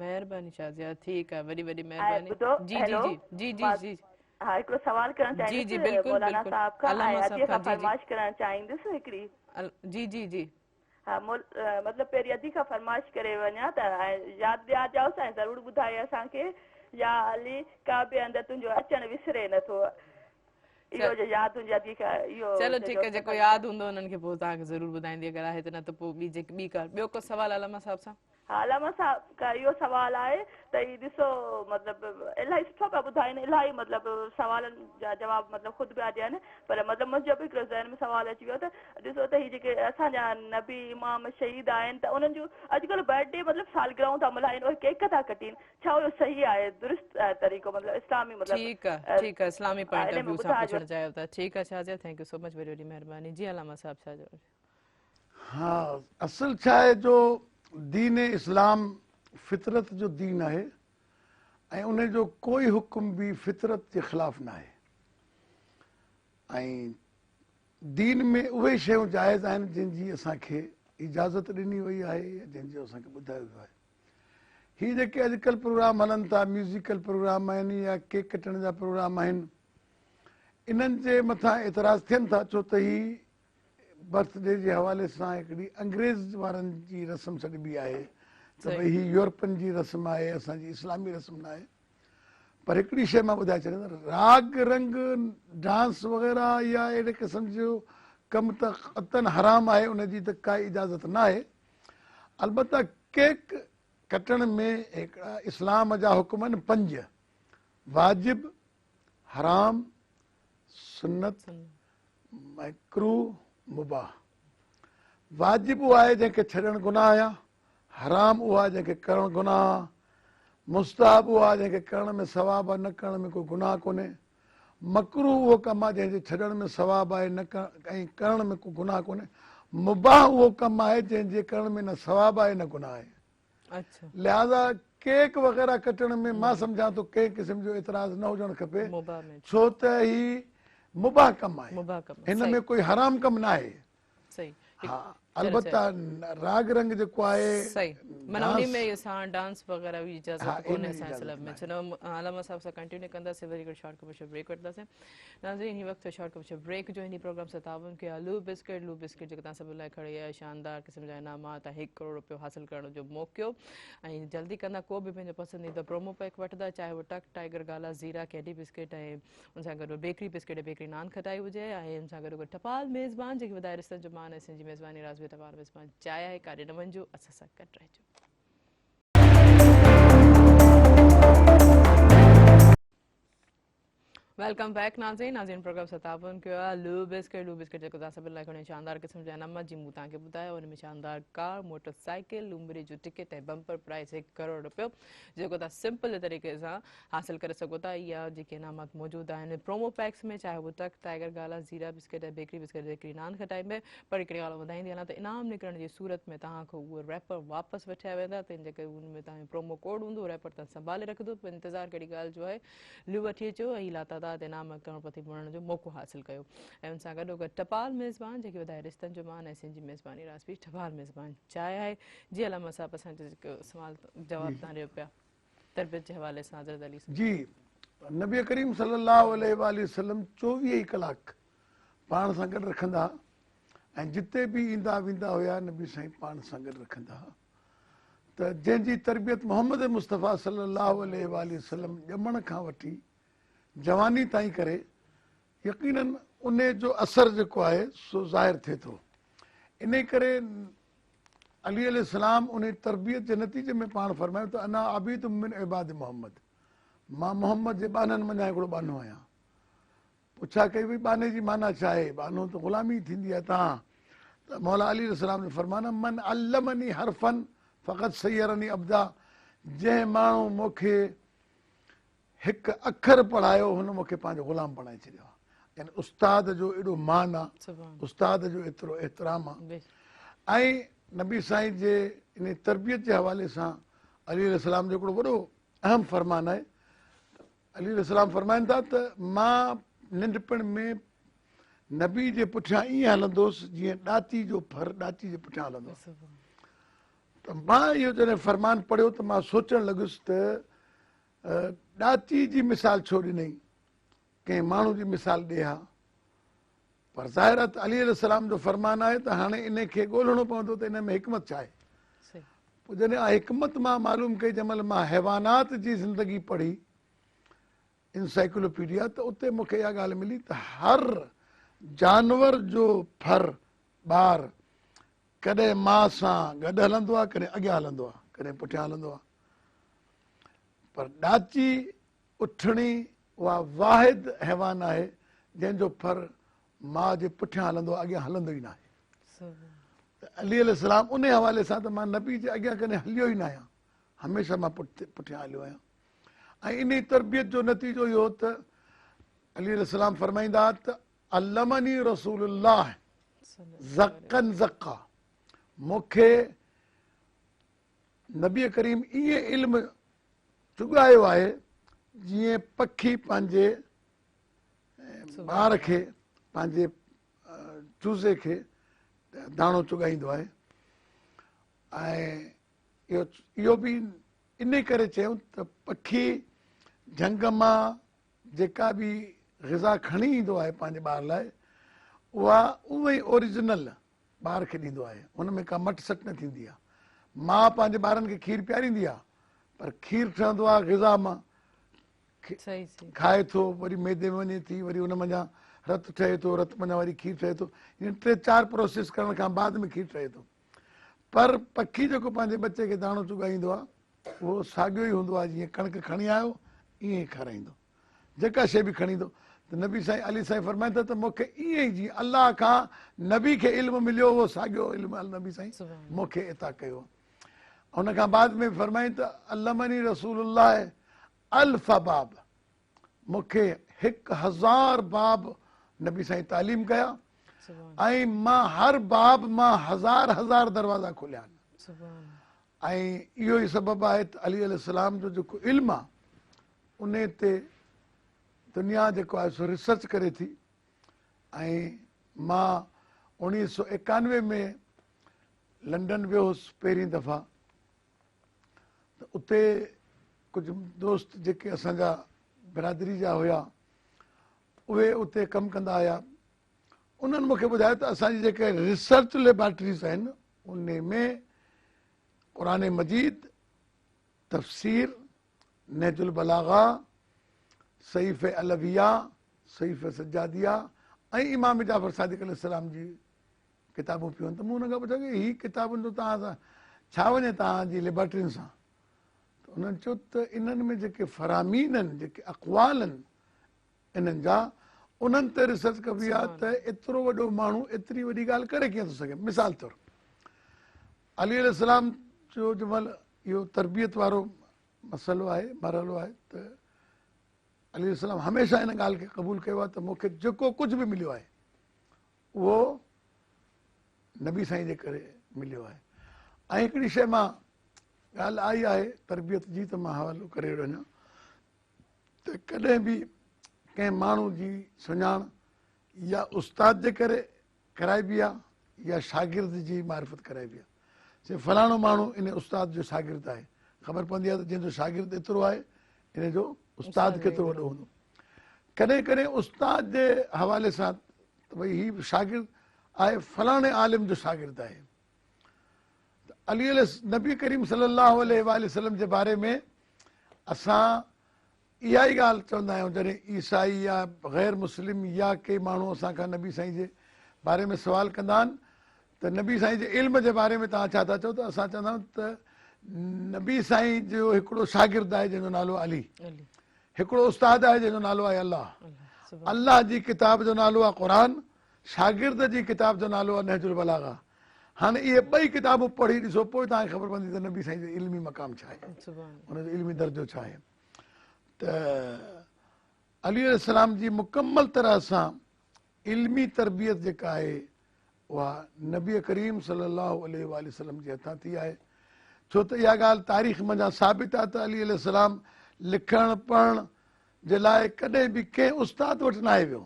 مهرباني شازيا ٺيڪ آهي وڏي وڏي ۽ مهرباني ٻڌو جي جي هيلو جي جي جي مان جي ها هڪڙو سوال ڪرڻ جي جي چاهيندس بلڪل مولانا بلڪل صاحب کان ۽ علامه ادي صاحب کان کان جي جي فرمائش ڪرڻ چاهيندس هڪڙي جي جي جي ها مول مطلب پهرين ادي کان فرمائش ڪري وڃان ته ۽ ياد ڏيارجانس ۽ ضرور ٻڌائي اسان کي يا علي ڪعبي اندر تنهنجو اچڻ وسري نٿو اهو جو ياد هجي ادي کي اهو چلو ٺيڪ آهي جيڪو ياد هوندو انهن کي پوء توهان کي ضرور ٻڌائيندي اگر آهي ته نه ته پوء ٻي جيڪي ٻي ڪا ٻيو ڪو سوال علامه صاحب سان. ها علامه صاحب کان اهو سوال آهي ته هي ڏسو مطلب الاهي سٺو پيا ٻڌائين الاهي مطلب سوالن جا جواب مطلب خود پيا ڏين پر مطلب منهنجو به هڪڙو ذهن ۾ سوال اچي ويو ته ڏسو ته هي جيڪي اسان جا نبي امام شهيد آهن ته انهن جون اڄڪلهه برٿ ڊي مطلب سالگرهون ٿا ملهائين اهي ڪيڪ ٿا ڪٽين ڇا اهو صحيح آهي درست طريقو مطلب اسلامي مطلب ٺيڪ آ ٺيڪ آ اسلامي پوائنٽ ان آف ۾ ويو سان ٻڌاجو. پڇڻ چاهيو ٿا ٺيڪ آ شازيا thank you سو مچ وڏي وڏي مهرباني جي علامه صاحب ڇا چئو. ها اصل ڇا آهي جو دين اسلام فطرت جو دين آهي ۽ ان جو ڪوئي حڪم به فطرت جي خلاف ناهي ۽ دين ۾ اهي شيون جائز آهن جن جي اسان کي اجازت ڏني وئي آهي يا جن جو اسان کي ٻڌايو ويو آهي. هي جيڪي اڄڪلهه پروگرام هلن ٿا ميوزيڪل پروگرام آهن يا ڪيڪ ڪٽڻ جا پروگرام آهن انهن جي مٿان اعتراض ٿين ٿا ڇو ته هي برٿ ڊي جي حوالي سان هڪڙي انگريز وارن جي رسم سڏبي آهي ته ڀئي هي يورپن جي رسم آهي اسان جي اسلامي رسم نه آهي پر هڪڙي شيء مان ٻڌائي ڇڏيان ته راڳ رنگ ڊانس وغيره يا اهڙي قسم جو ڪم ته قطعاً حرام آهي ان جي ته ڪائي اجازت نه آهي البته ڪيڪ ڪٽڻ ۾ هڪڙا اسلام جا حڪم آهن پنج واجب حرام سنت مڪروه مباح. واجب اهو آهي جنهن کي ڇڏڻ گناهه آهي، حرام اهو آهي جنهن کي ڪرڻ گناهه آهي، مستحب اهو آهي جنهن کي ڪرڻ ۾ ثواب آهي نه ڪرڻ ۾ ڪو گناهه ڪونهي، مڪروه اهو ڪم آهي جنهن جي ڇڏڻ ۾ ثواب آهي نه ۽ ڪرڻ ۾ ڪو گناهه ڪونهي، مباح اهو ڪم آهي جنهن جي ڪرڻ ۾ نه ثواب آهي نه گناهه آهي. لهذا ڪيڪ وغيره ڪٽڻ ۾ مان سمجهان ٿو ڪنهن قسم جو اعتراض نه هجڻ کپي ڇو ته هي مباح ڪم آهي هن ۾ ڪوئي حرام ڪم نه آهي ها البته راڳ رنگ جيڪو آهي صحيح معنيٰ انهي ۾ اسان ڊانس وغيره جي اجازت ڪونهي اسان جي سلب ۾ چلو علامه صاحب سان ڪنٽينيو ڪنداسين وري هڪڙو شارٽ ڪمرشل بريڪ وٺنداسين ناظرين هي وقت شارٽ ڪمرشل بريڪ جو هن پروگرام سان تعاون ڪيو آهي لو بسڪٽ لو بسڪٽ جيڪو توهان سڀني لاء کڻي آيو شاندار قسم جا انعامات ۽ هڪ ڪروڙ روپيو حاصل ڪرڻ جو موقعو ۽ جلدي ڪندا ڪو به پنهنجو پسنديده پرومو پيڪ وٺندا چاهي اهو Tuc Tiger Gala Zeera ڪيڊي biscuit ۽ ان سان گڏ بيڪري بسڪٽ ۽ بيڪري نان کٽائي هجي ۽ ان سان گڏو گڏ ٽپال ميزبان جيڪي وڌائي رشتن جو مان ۽ سنڌ جي ميزباني راز به ٽپال ميزبان چاهي آهي ڪاڏي نه وڃجو اسان سان گڏ رهجو. Welcome back ناظرين ناظرين پروگرام سان تعاون ڪيو آهي لو بسڪٽ لو بسڪٽ جيڪو توهان سڀني لاء کڻي شاندار قسم جا انعامات جي مون توهان کي ٻڌايو ان ۾ شاندار ڪار موٽر سائيڪل لومڙي جو ٽڪيٽ ۽ بمپر پرائز هڪ ڪروڙ روپيو جيڪو توهان سمپل طريقي سان حاصل ڪري سگهو ٿا اها جيڪي انعامات موجود آهن پرومو پيڪس ۾ چاهي اهو Tuc Tiger Gala Zeera biscuit ۽ bakery biscuit bakery nankhatai ۾ پر هڪڙي ڳالهه ٻڌائيندي هلان ته انعام نڪرڻ جي صورت ۾ توهان کان اهو ريپر واپس وٺيا ويندا تنهن جي ڪري ان ۾ توهان جو پرومو ڪوڊ هوندو ريپر توهان سنڀالي رکندو پوء انتظار ڪهڙي ڳالهه جو آهي لو وٺي اچو ۽ لاتعداد انعام ڪروڙپتي بڻڻ جو موقعو حاصل ڪيو ۽ ان سان گڏوگڏ ٽپال ميزبان جيڪي وڌائي رشتن جو مان ۽ سنڌ جي ميزباني راسپي ٽپال ميزبان چاهه آهي جي علامه صاحب اسان جو جيڪو سوال جواب تان رهيو پيا تربيت جي حوالي سان حضرت علي جي نبي ڪريم صلي الله عليه واٰله وسلم 24 ئي ڪلاڪ پاڻ سان گڏ رکندا ۽ جتي به ايندا ويندا هيا نبي سائين پاڻ سان گڏ رکندا. ته جنهن جي تربيت محمد مصطفيٰ صلي الله عليه واٰله وسلم ڄمڻ کان وٺي جواني تائين ڪري يقيناً انهي جو اثر جيڪو آهي سو ظاهر ٿئي ٿو. انهي ڪري علي عليه السلام انهي تربيت جي نتيجي ۾ پاڻ فرمايو ته انا عبيد من عباد محمد مان محمد جي ٻانهن منجهان هڪڙو ٻانهو آهيان. پڇا ڪئي وئي ٻانهي جي معنيٰ ڇا آهي؟ ٻانهو ته غلامي ٿيندي آهي تان ته مولا علي عليه السلام جو فرمان آهي من علمني حرفا فقد صيرني عبدا جنهن ماڻهو مون کي هڪ اکر پڙهايو هن مون کي پنهنجو غلام بڻائي ڇڏيو آهي يعني استاد جو ايڏو مان آهي استاد جو ايترو احترام آهي ۽ نبي سائين جي ان تربيت جي حوالي سان علي عليه السلام جو هڪڙو وڏو اهم فرمان آهي علي عليه السلام فرمائن ٿا ته مان ننڍپڻ ۾ نبي جي پٺيان ائين هلندو هوس جيئن ڏاچي جو ڦر ڏاچي جي پٺيان هلندو آهي. ته مان اهو جڏهن فرمان پڙهيو ته مان سوچڻ لڳس ته ڏاچي جي مثال ڇو ڏنئي، ڪنهن ماڻهو جي مثال ڏي ها. پر ظاهر آهي ته علي عليه السلام جو فرمان آهي ته هاڻي ان کي ڳولڻو پوندو ته ان ۾ حڪمت ڇا آهي. پوء جڏهن اها حڪمت مان معلوم ڪئي جنهن مهل مان حيوانات جي زندگي پڙهي انسائيڪلوپيڊيا ته اتي مون کي اها ڳالهه ملي ته هر جانور جو ڦر ٻار ڪڏهن ماء سان گڏ هلندو آهي ڪڏهن اڳيان هلندو آهي ڪڏهن پٺيان هلندو آهي پر ڏاچي اٺڻي اها واحد حيوان آهي جنهن جو ڦر ماء جي پٺيان هلندو آهي اڳيان هلندو ئي ناهي. ته علي عليه السلام انهي حوالي سان ته مان نبي جي اڳيان ڪڏهن هليو ئي ناهيان هميشه مان پٺيان هليو آهيان ۽ انهي تربيت جو نتيجو اهو ته علي عليه السلام فرمائيندا ته علمني رسول الله زقا زقا مون کي نبي ڪريم ائين علم چڳايو آهي جيئن پکي پنهنجي ٻار کي پنهنجي چوزي کي داڻو چڳائيندو آهي ۽ اهو به ان ڪري چيو ته پکي جهنگ مان جيڪا به غذا کڻي ايندو آهي پنهنجي ٻار لاء اها اونئي اوريجنل ٻار کي ڏيندو آهي ان ۾ ڪا مٽ سٽ نه ٿيندي آهي. ماء پنهنجي ٻارن کي کير پياريندي آهي پر کير ٺهندو آهي غذا مان کائي ٿو وري معدي ۾ وڃي ٿي وري ان منجهان رت ٺهي ٿو رت منجهان وري کير ٺهي ٿو يعني ٽي چار پروسيس ڪرڻ کان بعد ۾ کير ٺهي ٿو پر پکي جيڪو پنهنجي ٻچي کي داڻو چڳائيندو آهي اهو ساڳيو ئي هوندو آهي جيئن ڪڻڪ کڻي آيو ائين ئي کارائيندو جيڪا شيء به کڻي ايندو ته نبي سائين علي سائين فرمائن ٿا ته مون کي ائين ئي جيئن الله کان نبي کي علم مليو اهو ساڳيو علم نبي سائين مون کي عطا ڪيو. ان کان بعد ۾ فرمائين ته علمني رسول الله الف باب مون کي 1000 باب نبي سائين تعليم ڪيا ۽ مان هر باب مان هزار هزار دروازا کوليا آهن. ۽ اهو ئي سبب آهي ته علي عليه السلام جو جيڪو علم آهي انهي تي دنيا جيڪو آهي سو ريسرچ ڪري ٿي ۽ مان 1991 ۾ لنڊن ويو هوس پهرين دفعا ته اتي ڪجهه دوست جيڪي اسان جا برادري جا هيا اهي اتي ڪم ڪندا هيا انهن مونکي ٻڌايو ته اسان جي جيڪي ريسرچ ليبارٽريز آهن انهي ۾ قرآن مجيد تفسير نهج البلاغه، صحيفه علويه، صحيفه سجاديه ۽ امام جعفر صادق عليه السلام جي ڪتابون پيون آهن ته مون انهن کان پڇيو ته هي ڪتابن جو توهان سان ڇا وڃي توهان جي ليبارٽرين سان ته انهن چيو ته انهن ۾ جيڪي فرامين آهن جيڪي اقوال آهن انهن جا انهن تي ريسرچ ڪبي آهي ته ايترو وڏو ماڻهو ايتري وڏي ڳالهه ڪري ڪيئن ٿو سگهي مثال طور علي عليه السلام جو جنهن مهل اهو تربيت وارو مسئلو آهي مرحلو آهي ته علي عليه السلام هميشه ان ڳالهه کي قبول ڪيو آهي ته مون کي جيڪو ڪجهه به مليو آهي اهو نبي سائين جي ڪري مليو آهي ۽ هڪڙي شيء مان ڳالهه آئي آهي تربيت جي ته مان حوالو ڪري وڃان ته ڪڏهن به ڪنهن ماڻهو جي سڃاڻ يا استاد جي ڪري ڪرائبي آ يا شاگرد جي معرفت ڪرائبي آ. چي فلاڻو ماڻهو ان استاد جو شاگرد آهي. خبر پوندي آ ته جنهن جو شاگرد ايترو آهي ان جو استاد ڪيترو وڏو هوندو. ڪڏهن ڪڏهن استاد جي حوالي سان ته ڀئي هي شاگرد آهي فلاڻي عالم جو شاگرد آهي. ته علي عليه نبي ڪريم صلي الله عليه واٰله وسلم جي باري ۾ اسان اها ئي ڳالهه چوندا آهيون جڏهن عيسائي يا غير مسلم يا ڪي ماڻهو اسان کان نبي سائين جي باري ۾ سوال ڪندا آهن ته نبي سائين جي علم جي باري ۾ توهان ڇا ٿا چئو ته اسان چوندا آهيون ته نبي سائين جو هڪڙو شاگرد آهي جنهن جو نالو علي، هڪڙو استاد آهي جنهن جو نالو آهي الله، الله جي ڪتاب جو نالو آهي قرآن، شاگرد جي ڪتاب جو نالو آهي نهج البلاغه. هاڻي اهي ٻئي ڪتابون پڙهي ڏسو پوء توهان کي خبر پوندي ته نبي سائين جو علمي مقام ڇا آهي، ان جو علمي درجو ڇا آهي. ته علي عليه السلام جي مڪمل طرح سان علمي تربيت جيڪا آهي اها نبي ڪريم صلي الله عليه واٰله وسلم جي هٿان ٿي آهي، ڇو ته اها ڳالهه تاريخ منجهان ثابت آهي ته علي عليه السلام لکڻ پڙهڻ جي لاء ڪڏهن به ڪنهن استاد وٽ ناهي ويو.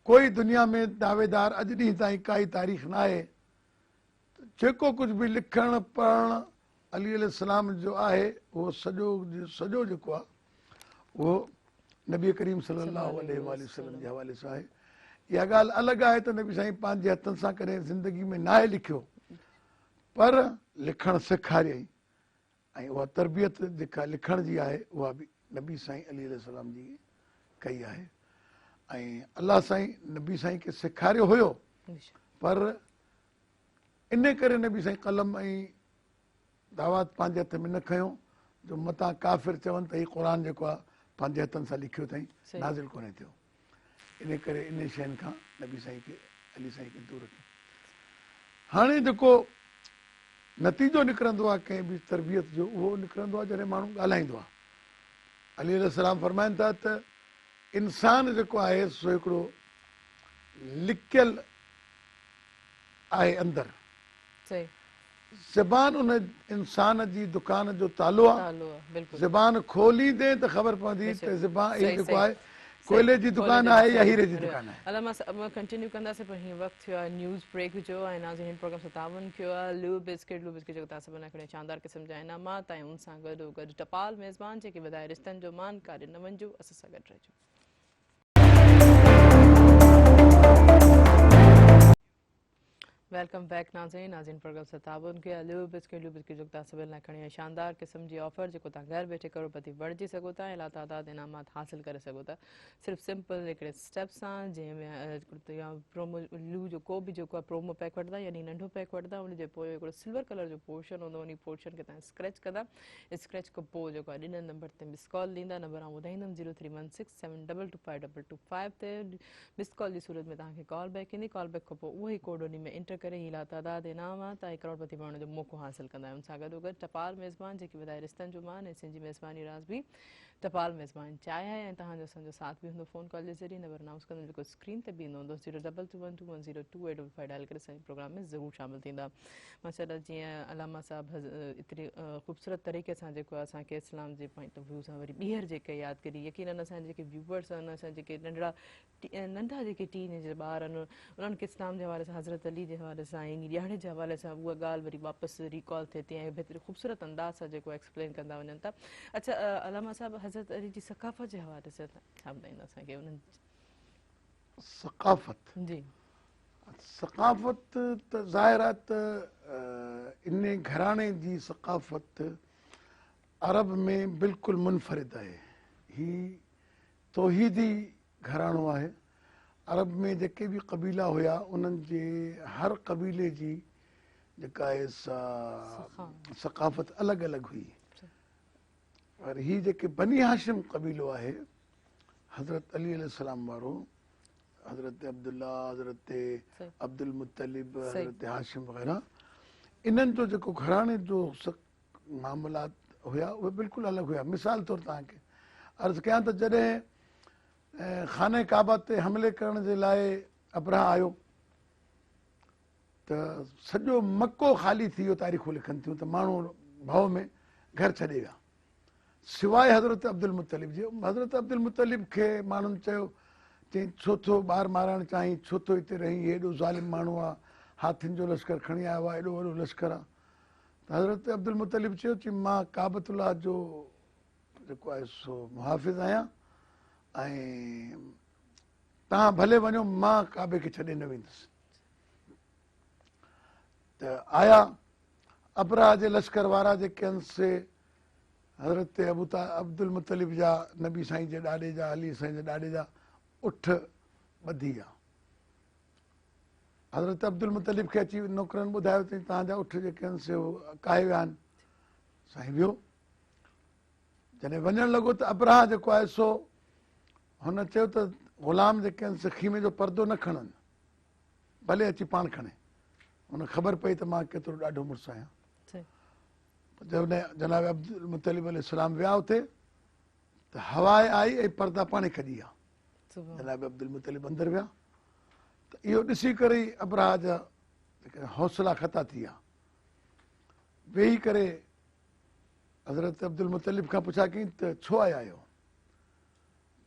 ڪوئي دنيا ۾ دعويدار اڄ ڏينهن تائين ڪائي تاريخ ناهي ته جيڪو ڪجهه به لکڻ پڙهڻ علي عليه السلام جو آهي اهو سڄو جو سڄو جيڪو آهي اهو نبي ڪريم صلي الله عليه واٰله وسلم جي حوالي سان آهي. اها ڳالهه الڳ آهي ته نبي سائين پنهنجي هٿن سان ڪڏهن زندگي ۾ ناهي لکيو پر لکڻ سيکاريائين ۽ اها تربيت جيڪا لکڻ جي آهي اها به نبي سائين علي عليه السلام جي ڪئي آهي ۽ الله سائين نبي سائين کي سيکاريو هيو پر ان ڪري نبي سائين قلم ۽ دعوات پنهنجي هٿ ۾ نه کنيو جو متان ڪافر چون ته هي قرآن جيڪو آهي پنهنجي هٿن سان لکيو اٿائين نازل ڪونهي ٿيو. ان ڪري انهن شين کان نبي سائين کي علي سائين کي دور رکيو. هاڻي جيڪو نتيجو نڪرندو آهي ڪنهن به تربيت جو اهو نڪرندو آهي جڏهن ماڻهو ڳالهائيندو آهي. علي عليه السلام فرمائن ٿا ته انسان جيڪو آهي سو هڪڙو لڪيل آهي اندر. زبان ان انسان جي دڪان جو تالو آ. زبان کوليندين ته خبر پوندي ته زبان هي جيڪو آهي ڪوئلي جي دڪان آهي يا هيري جي دڪان آهي. علامه صاحب ڪنٽينيو ڪنداسين پر هين وقت ٿيو آهي نيوز بريڪ جو ۽ ناظرين هن پروگرام سان تعاون ڪيو آهي لو بسڪٽ لو بسڪٽ جيڪو توهان سڀني لاء کڻي شاندار قسم جا انعامات ۽ ان سان گڏو گڏ ٽپال ميزبان جيڪي وڌائي رشتن جو مان ڪاڏي نه وڃجو اسان سان گڏ رهجو. Welcome back ناظرين ناظرين پروگرام سان تعاون ڪيو ليو بسڪٽ ليو بسڪٽ جو توهان سڀني لاء کڻي آيو شاندار قسم جي آفر جيڪو توهان گهر ويٺي ڪروڙپتي بڻجي سگهو ٿا ۽ لاتعداد انعامات حاصل ڪري سگهو ٿا صرف سمپل هڪڙي اسٽيپ سان جنهن ۾ يا پرومو لو جو ڪو به جيڪو آهي پرومو پيڪ وٺندا يعني ننڍو پيڪ وٺندا ان جي پويان هڪڙو سلور ڪلر جو پورشن هوندو ان پورشن کي توهان اسڪريچ ڪندا اسڪريچ کان پوء جيڪو آهي ڏنل نمبر تي مس ڪال ڏيندا نمبر آئون ٻڌائيندم zero three one six seven double two five double two five تي مس ڪال جي صورت ۾ توهان کي ڪال بيڪ ايندي ڪال بيڪ کان پوء اهو ئي ڪوڊ انهي ۾ انٽر ڪري هي لاتعداد انعام ۽ ڪروڙپتي بڻڻ جو موقعو حاصل ڪندا آهيو ان سان گڏو گڏ ٽپال ميزبان جيڪي وڌائي رشتن جو مان ۽ سنڌ جي ميزباني راز به ٽپال ميزبان چاهي آهي ۽ توهان جو اسان جو ساٿ به هوندو فون ڪال جي ذريعي نمبر انائونس ڪندم جيڪو اسڪرين تي به ايندو هوندو zero double two one two one zero two eight double five dial ڪري اسان جي پروگرام ۾ ضرور شامل ٿيندا ماشاء الله جيئن علامه صاحب ايتري خوبصورت طريقي سان جيڪو اسان کي اسلام جي پوائنٽ آف ويو سان وري ٻيهر جيڪي يادگيري يقينن اسان جيڪي ويوورس آهن اسان جيڪي ننڍڙا ننڍا جيڪي ٽين ايجر ٻار آهن انهن کي اسلام جي حوالي سان حضرت علي جي حوالي سان ۽ ڏيهاڙي جي حوالي سان اها ڳالهه وري واپس ريڪال ٿئي ٿي ۽ بهترين خوبصورت انداز سان جيڪو ايڪسپلين ڪندا وڃن ٿا. اڇا علامه صاحب حضرت علي جي ثقافت جي حوالي سان ڇا ٻڌائيندا اسان کي انهن ثقافت جي ثقافت ته ظاهر آهي ته ان گهراڻي جي ثقافت عرب ۾ بلڪل منفرد آهي. هي توحيدي گهراڻو آهي. عرب ۾ جيڪي به قبيلا هيا انهن جي هر قبيلي جي جيڪا آهي سا ثقافت الڳ الڳ هئي پر هي جيڪي بني هاشم قبيلو آهي حضرت علي عليه السلام وارو حضرت عبدالله حضرت عبدالمطلب حضرت هاشم وغيره انهن جو جيڪو گهراڻي جو معاملات هيا اهي بلڪل الڳ هيا. مثال طور توهان کي عرض ڪيان ته جڏهن خانه ڪعبه تي حملي ڪرڻ جي لاء ابرهه آيو ته سڄو مڪو خالي ٿي ويو. تاريخون لکن ٿيون ته ماڻهو ڀؤ ۾ گهر ڇڏي ويا سواء حضرت عبدالمطلب جي. حضرت عبدالمطلب کي ماڻهن چيو، چيائين ڇو ٿو ٻار مارائڻ چاهين، ڇو ٿو هتي رهين، هي ايڏو ظالم ماڻهو آ، هاٿين جو لشڪر کڻي آيو آ، ايڏو وڏو لشڪر آ. ته حضرت عبدالمطلب چيو، چي مان ڪعبة الله جو جيڪو آهي سو محافظ آهيان ۽ توهان ڀلي وڃو مان ڪعبي کي ڇڏي نه ويندس. ته آيا ابرهه جي لشڪر وارا جيڪي آهن سي حضرت ابو عبدالمطلب جا نبي سائين جي ڏاڏي جا علي سائين جي ڏاڏي جا اٺ ٻڌي ويا. حضرت عبدالمطلب کي اچي نوڪرن ٻڌايو ته توهان جا اٺ جيڪي آهن سي ڪاهي ويا آهن. سائين ويو. جڏهن وڃڻ لڳو ته ابرهه جيڪو آهي سو هن چيو ته غلام جيڪي آهن سي خيمي جو پردو نه کڻن، ڀلي اچي پاڻ کڻي. هن خبر پئي ته مان ڪيترو ڏاڍو مڙس آهيان. جڏهن جناب عبدالمطلب عليه السلام ويا اتي ته هوا آئي ۽ پردا پاڻي کڄي ويا. جناب عبدالمطلب اندر ويا ته اهو ڏسي ڪري ئي ابرهه جا حوصلا خطا ٿي ويا. ويهي ڪري حضرت عبدالمطلب کان پڇا ڪيائين ته ڇو آيا آهيو؟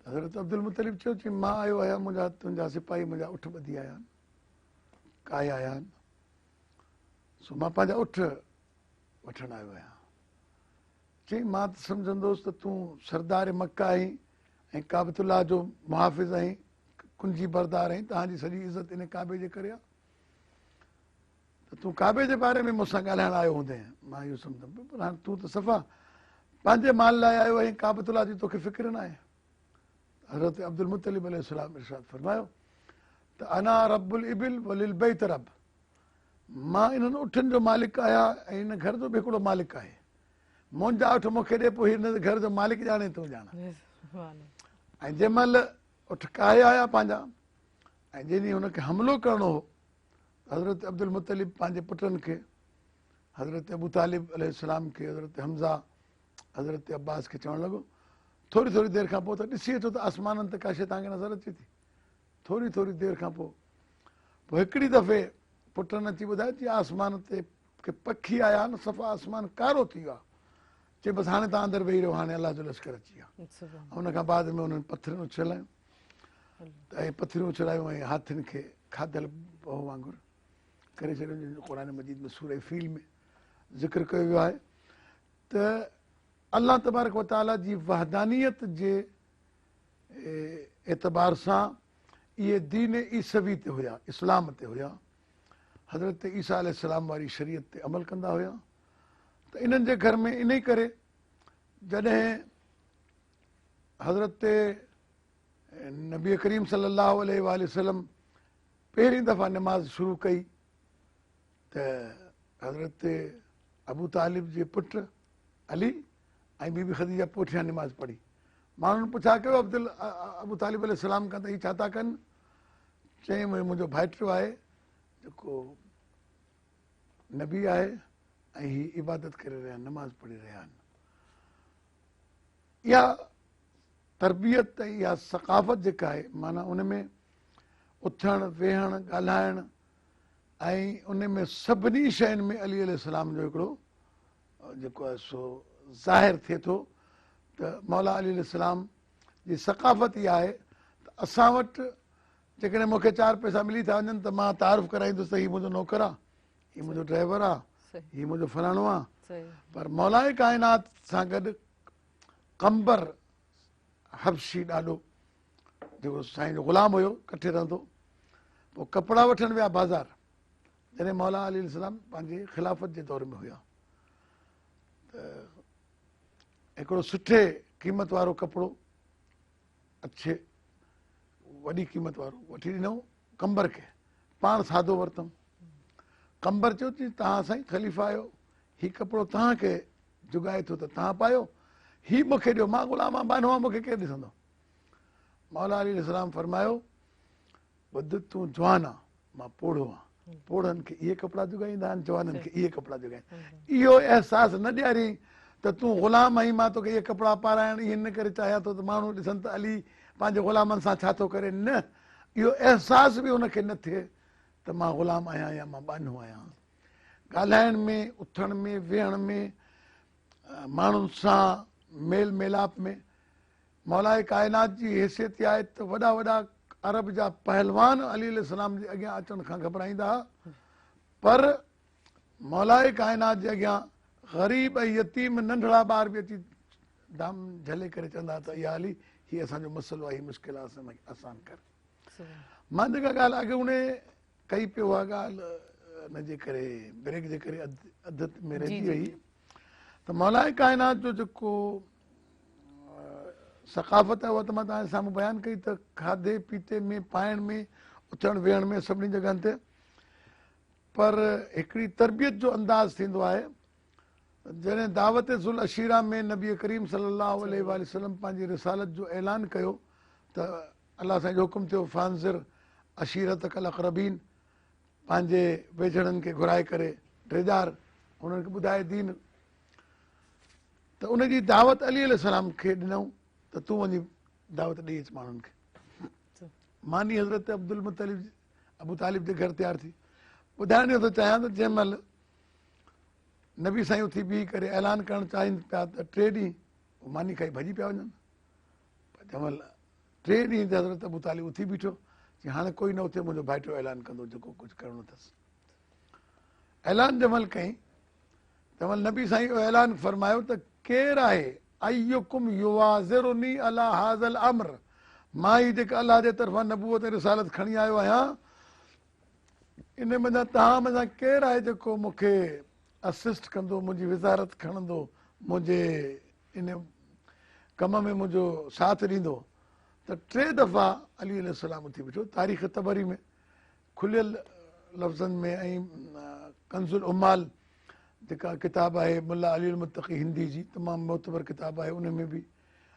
حضرت عبدالمطلب چيو چي مان آيو آهيان منهنجا تنهنجا سپاهي منهنجا اٺ ٻڌي آيا آهن، ڪاهي آيا آهن، سو مان پنهنجا اٺ وٺڻ آيو آهيان. چيائين مان ته سمجهندو هوس ته تون سردار مڪه آهين ۽ ڪعبة الله جو محافظ آهين، ڪنجي بردار آهين، توهان جي سڄي عزت ان ڪعبي جي ڪري آهي، ته تون ڪعبي جي باري ۾ مون سان ڳالهائڻ آيو هوندين. مان اهو سمجهندم پيو، پر هاڻي تون ته صفا پنهنجي مال لاء آيو آهين، ڪعبة الله جي توکي فڪر ناهي. حضرت عبدالمطلب عليه السلام ارشاد فرمايو ته انا رب الابل وللبيت رب، مان انهن اٺن جو مالڪ آهيان ۽ ان گهر جو به هڪڙو مالڪ آهي، منهنجا اٺ مون کي ڏي، پوء هن گهر جو مالڪ ڄاڻي تون ڄاڻ. ۽ جنهن مهل اٺ ڪاهي آيا پنهنجا ۽ جنهن ڏينهن هن کي حملو ڪرڻو هو، حضرت عبدالمطلب پنهنجي پٽن کي، حضرت ابو طالب عليه السلام کي، حضرت حمزه، حضرت عباس کي چوڻ لڳو، ٿوري ٿوري دير کان پوء ته ڏسي اچو ته آسمانن تي ڪا شيء توهان کي نظر اچي ٿي. ٿوري ٿوري دير کان پوء پوء هڪڙي دفعي پٽن اچي ٻڌايو چي آسمان تي ڪي پکي آيا آهن، صفا آسمان ڪارو ٿي ويو آهي. چي بس هاڻي توهان اندر ويهي رهو، هاڻي الله جو لشڪر اچي ويو آهي. ان کان بعد ۾ انهن پٿريون اڇلايون ۽ پٿريون اڇلايون ۽ هاٿين کي کاڌل بهه وانگر ڪري ڇڏيو، جنهن جو قرآن مجيد ۾ سورة فيل ۾ ذڪر ڪيو ويو آهي ته الله تبارڪ وتعاليٰ جي وحدانيت جي اعتبار سان اهي دين عيسوي تي هيا، اسلام تي هيا، حضرت عيسيٰ عليه السلام واري شريعت تي عمل ڪندا هيا ته انهن جي گهر ۾ انهي ڪري جڏهن حضرت نبي ڪريم صلي الله عليه وآله وسلم پهرين دفعا نماز شروع ڪئي ته حضرت ابو طالب جي پٽ علي ۽ بي بي خديجه پوٺيان نماز پڙهي. ماڻهن پڇا ڪيو ابو طالب عليه السلام کان ته هي ڇا ٿا ڪن؟ چيائين منهنجو ڀائٽيو آهي جيڪو نبي آهي ۽ هي عبادت ڪري رهيا آهن، نماز پڙهي رهيا آهن. اها تربيت ۽ اها ثقافت جيڪا آهي معنيٰ ان ۾ اٿڻ ويهڻ ڳالهائڻ ۽ ان ۾ سڀني شين ۾ علي عليه السلام جو هڪڙو جيڪو آهي سو ظاهر ٿئي ٿو ته مولا علي عليه السلام جي ثقافت اها آهي ته اسان وٽ جيڪڏهن مون کي 4 پئسا ملي ٿا وڃن ته مان تعارف ڪرائيندس ته هي منهنجو نوڪر آهي، هي منهنجو ڊرائيور آهي، هي منهنجو فلاڻو آهي، پر مولاء ڪائنات سان گڏ قمبر حبشي ڏاڏو جيڪو سائين جو غلام هيو ڪٺي رهندو، پوء ڪپڙا وٺڻ ويا بازار، جڏهن مولا علي عليه السلام پنهنجي خلافت جي دور ۾ هيا ته هڪڙو سٺي قيمت وارو ڪپڙو اڇي وڏي قيمت وارو وٺي ڏنو قمبر کي، پاڻ سادو ورتم. قمبر چيو ته توهان سائين خليفا آهيو، هي ڪپڙو توهان کي جڳائي ٿو ته توهان پايو، هي مون کي ڏيو، مان غلام آهيان، ٻانهو آهيان، مون کي ڪير ڏسندو؟ مولا علي عليه السلام فرمايو ٻڌ تون جوان آن، مان پوڙهو آهيان، پوڙهن کي اهي ڪپڙا جڳائيندا آهن، جوانن کي اهي ڪپڙا جڳائيندا آهن. اهو احساس نه ڏيارين ته تون غلام آهين، مان توکي اهي ڪپڙا پارائڻ ان ڪري چاهيان ٿو ته ماڻهو ڏسن ته علي پنهنجي غلامن سان ڇا ٿو ڪري، نه، اهو احساس به هن کي نه ٿئي ته مان غلام آهيان يا مان ٻانهو آهيان. ڳالهائڻ ۾، اٿڻ ۾، ويهڻ ۾، ماڻهن سان ميل ميلاپ ۾ مولاء ڪائنات جي حيثيت اها آهي ته وڏا وڏا عرب جا پهلوان علي عليه السلام جي اڳيان اچڻ کان گهٻرائيندا ها، پر مولاء ڪائنات جي اڳيان غريب ۽ يتيم ننڍڙا ٻار به اچي دام جهلي ڪري چوندا ها ته يا علي هي اسان جو مسئلو آهي، هي مشڪل آهي، اسان کي آسان ڪر. مان جيڪا ڳالهه اڳوڻي ڪئي پيو اها ڳالهه ان جي ڪري بريڪ جي ڪري اڌ اڌ ۾ رهجي وئي ته مولاء ڪائنات جو جيڪو ثقافت آهي اها ته مان توهان جي سامهون بيان ڪئي ته کاڌي پيتي ۾ پائڻ ۾ اٿڻ ويهڻ ۾ سڀني جڳهن تي پر هڪڙي تربيت جو انداز ٿيندو آهي جڏهن دعوت ذوالعشيره ۾ نبي ڪريم صلي الله عليه واٰله وسلم پنهنجي رسالت جو اعلان ڪيو ته الله سائين جو حڪم ٿيو فانذر عشيرتک الاقربين پنهنجي ويجهڙن کي گهرائي ڪري ڊيڄار انهن کي ٻڌائي دين ته ان جي دعوت علي عليه السلام کي ڏنائون ته تون وڃي دعوت ڏئي اچ ماڻهن کي. ماني حضرت عبدالمطلب ابو طالب جي گهر تيار ٿي. ٻڌائڻ اهو ٿو چاهيان ته جنهن مهل نبي سائين اٿي بيهي ڪري اعلان ڪرڻ چاهين پيا ته ٽي ڏينهن ماني کائي ڀڄي پيا وڃن. پر جنهن مهل ٽي ڏينهن تي حضرت ابو طالب اٿي بيٺو چي هاڻي ڪوئي نه اٿي منهنجو ڀائٽو اعلان ڪندو جيڪو ڪجهه ڪرڻو اٿس. اعلان جنهن مهل ڪيائين تنهن مهل نبي سائين اهو اعلان فرمايو ته ڪير آهي ايڪم يوازرني علي هذا الامر مان هي جيڪا الله جي طرفان نبوت ۽ رسالت کڻي آيو آهيان ان منجهان توهان منجهان ڪير آهي جيڪو مون کي اسسٽ ڪندو منهنجي وزارت کڻندو منهنجي ان ڪم ۾ منهنجو ساٿ ڏيندو ته ٽي دفعا علي عليه السلام اٿي بيٺو تاريخ طبري ۾ کليل لفظن ۾ ۽ ڪنز العمال جيڪا ڪتاب آهي ملا علي المتقي هندي جي تمام معتبر ڪتاب آهي ان ۾ به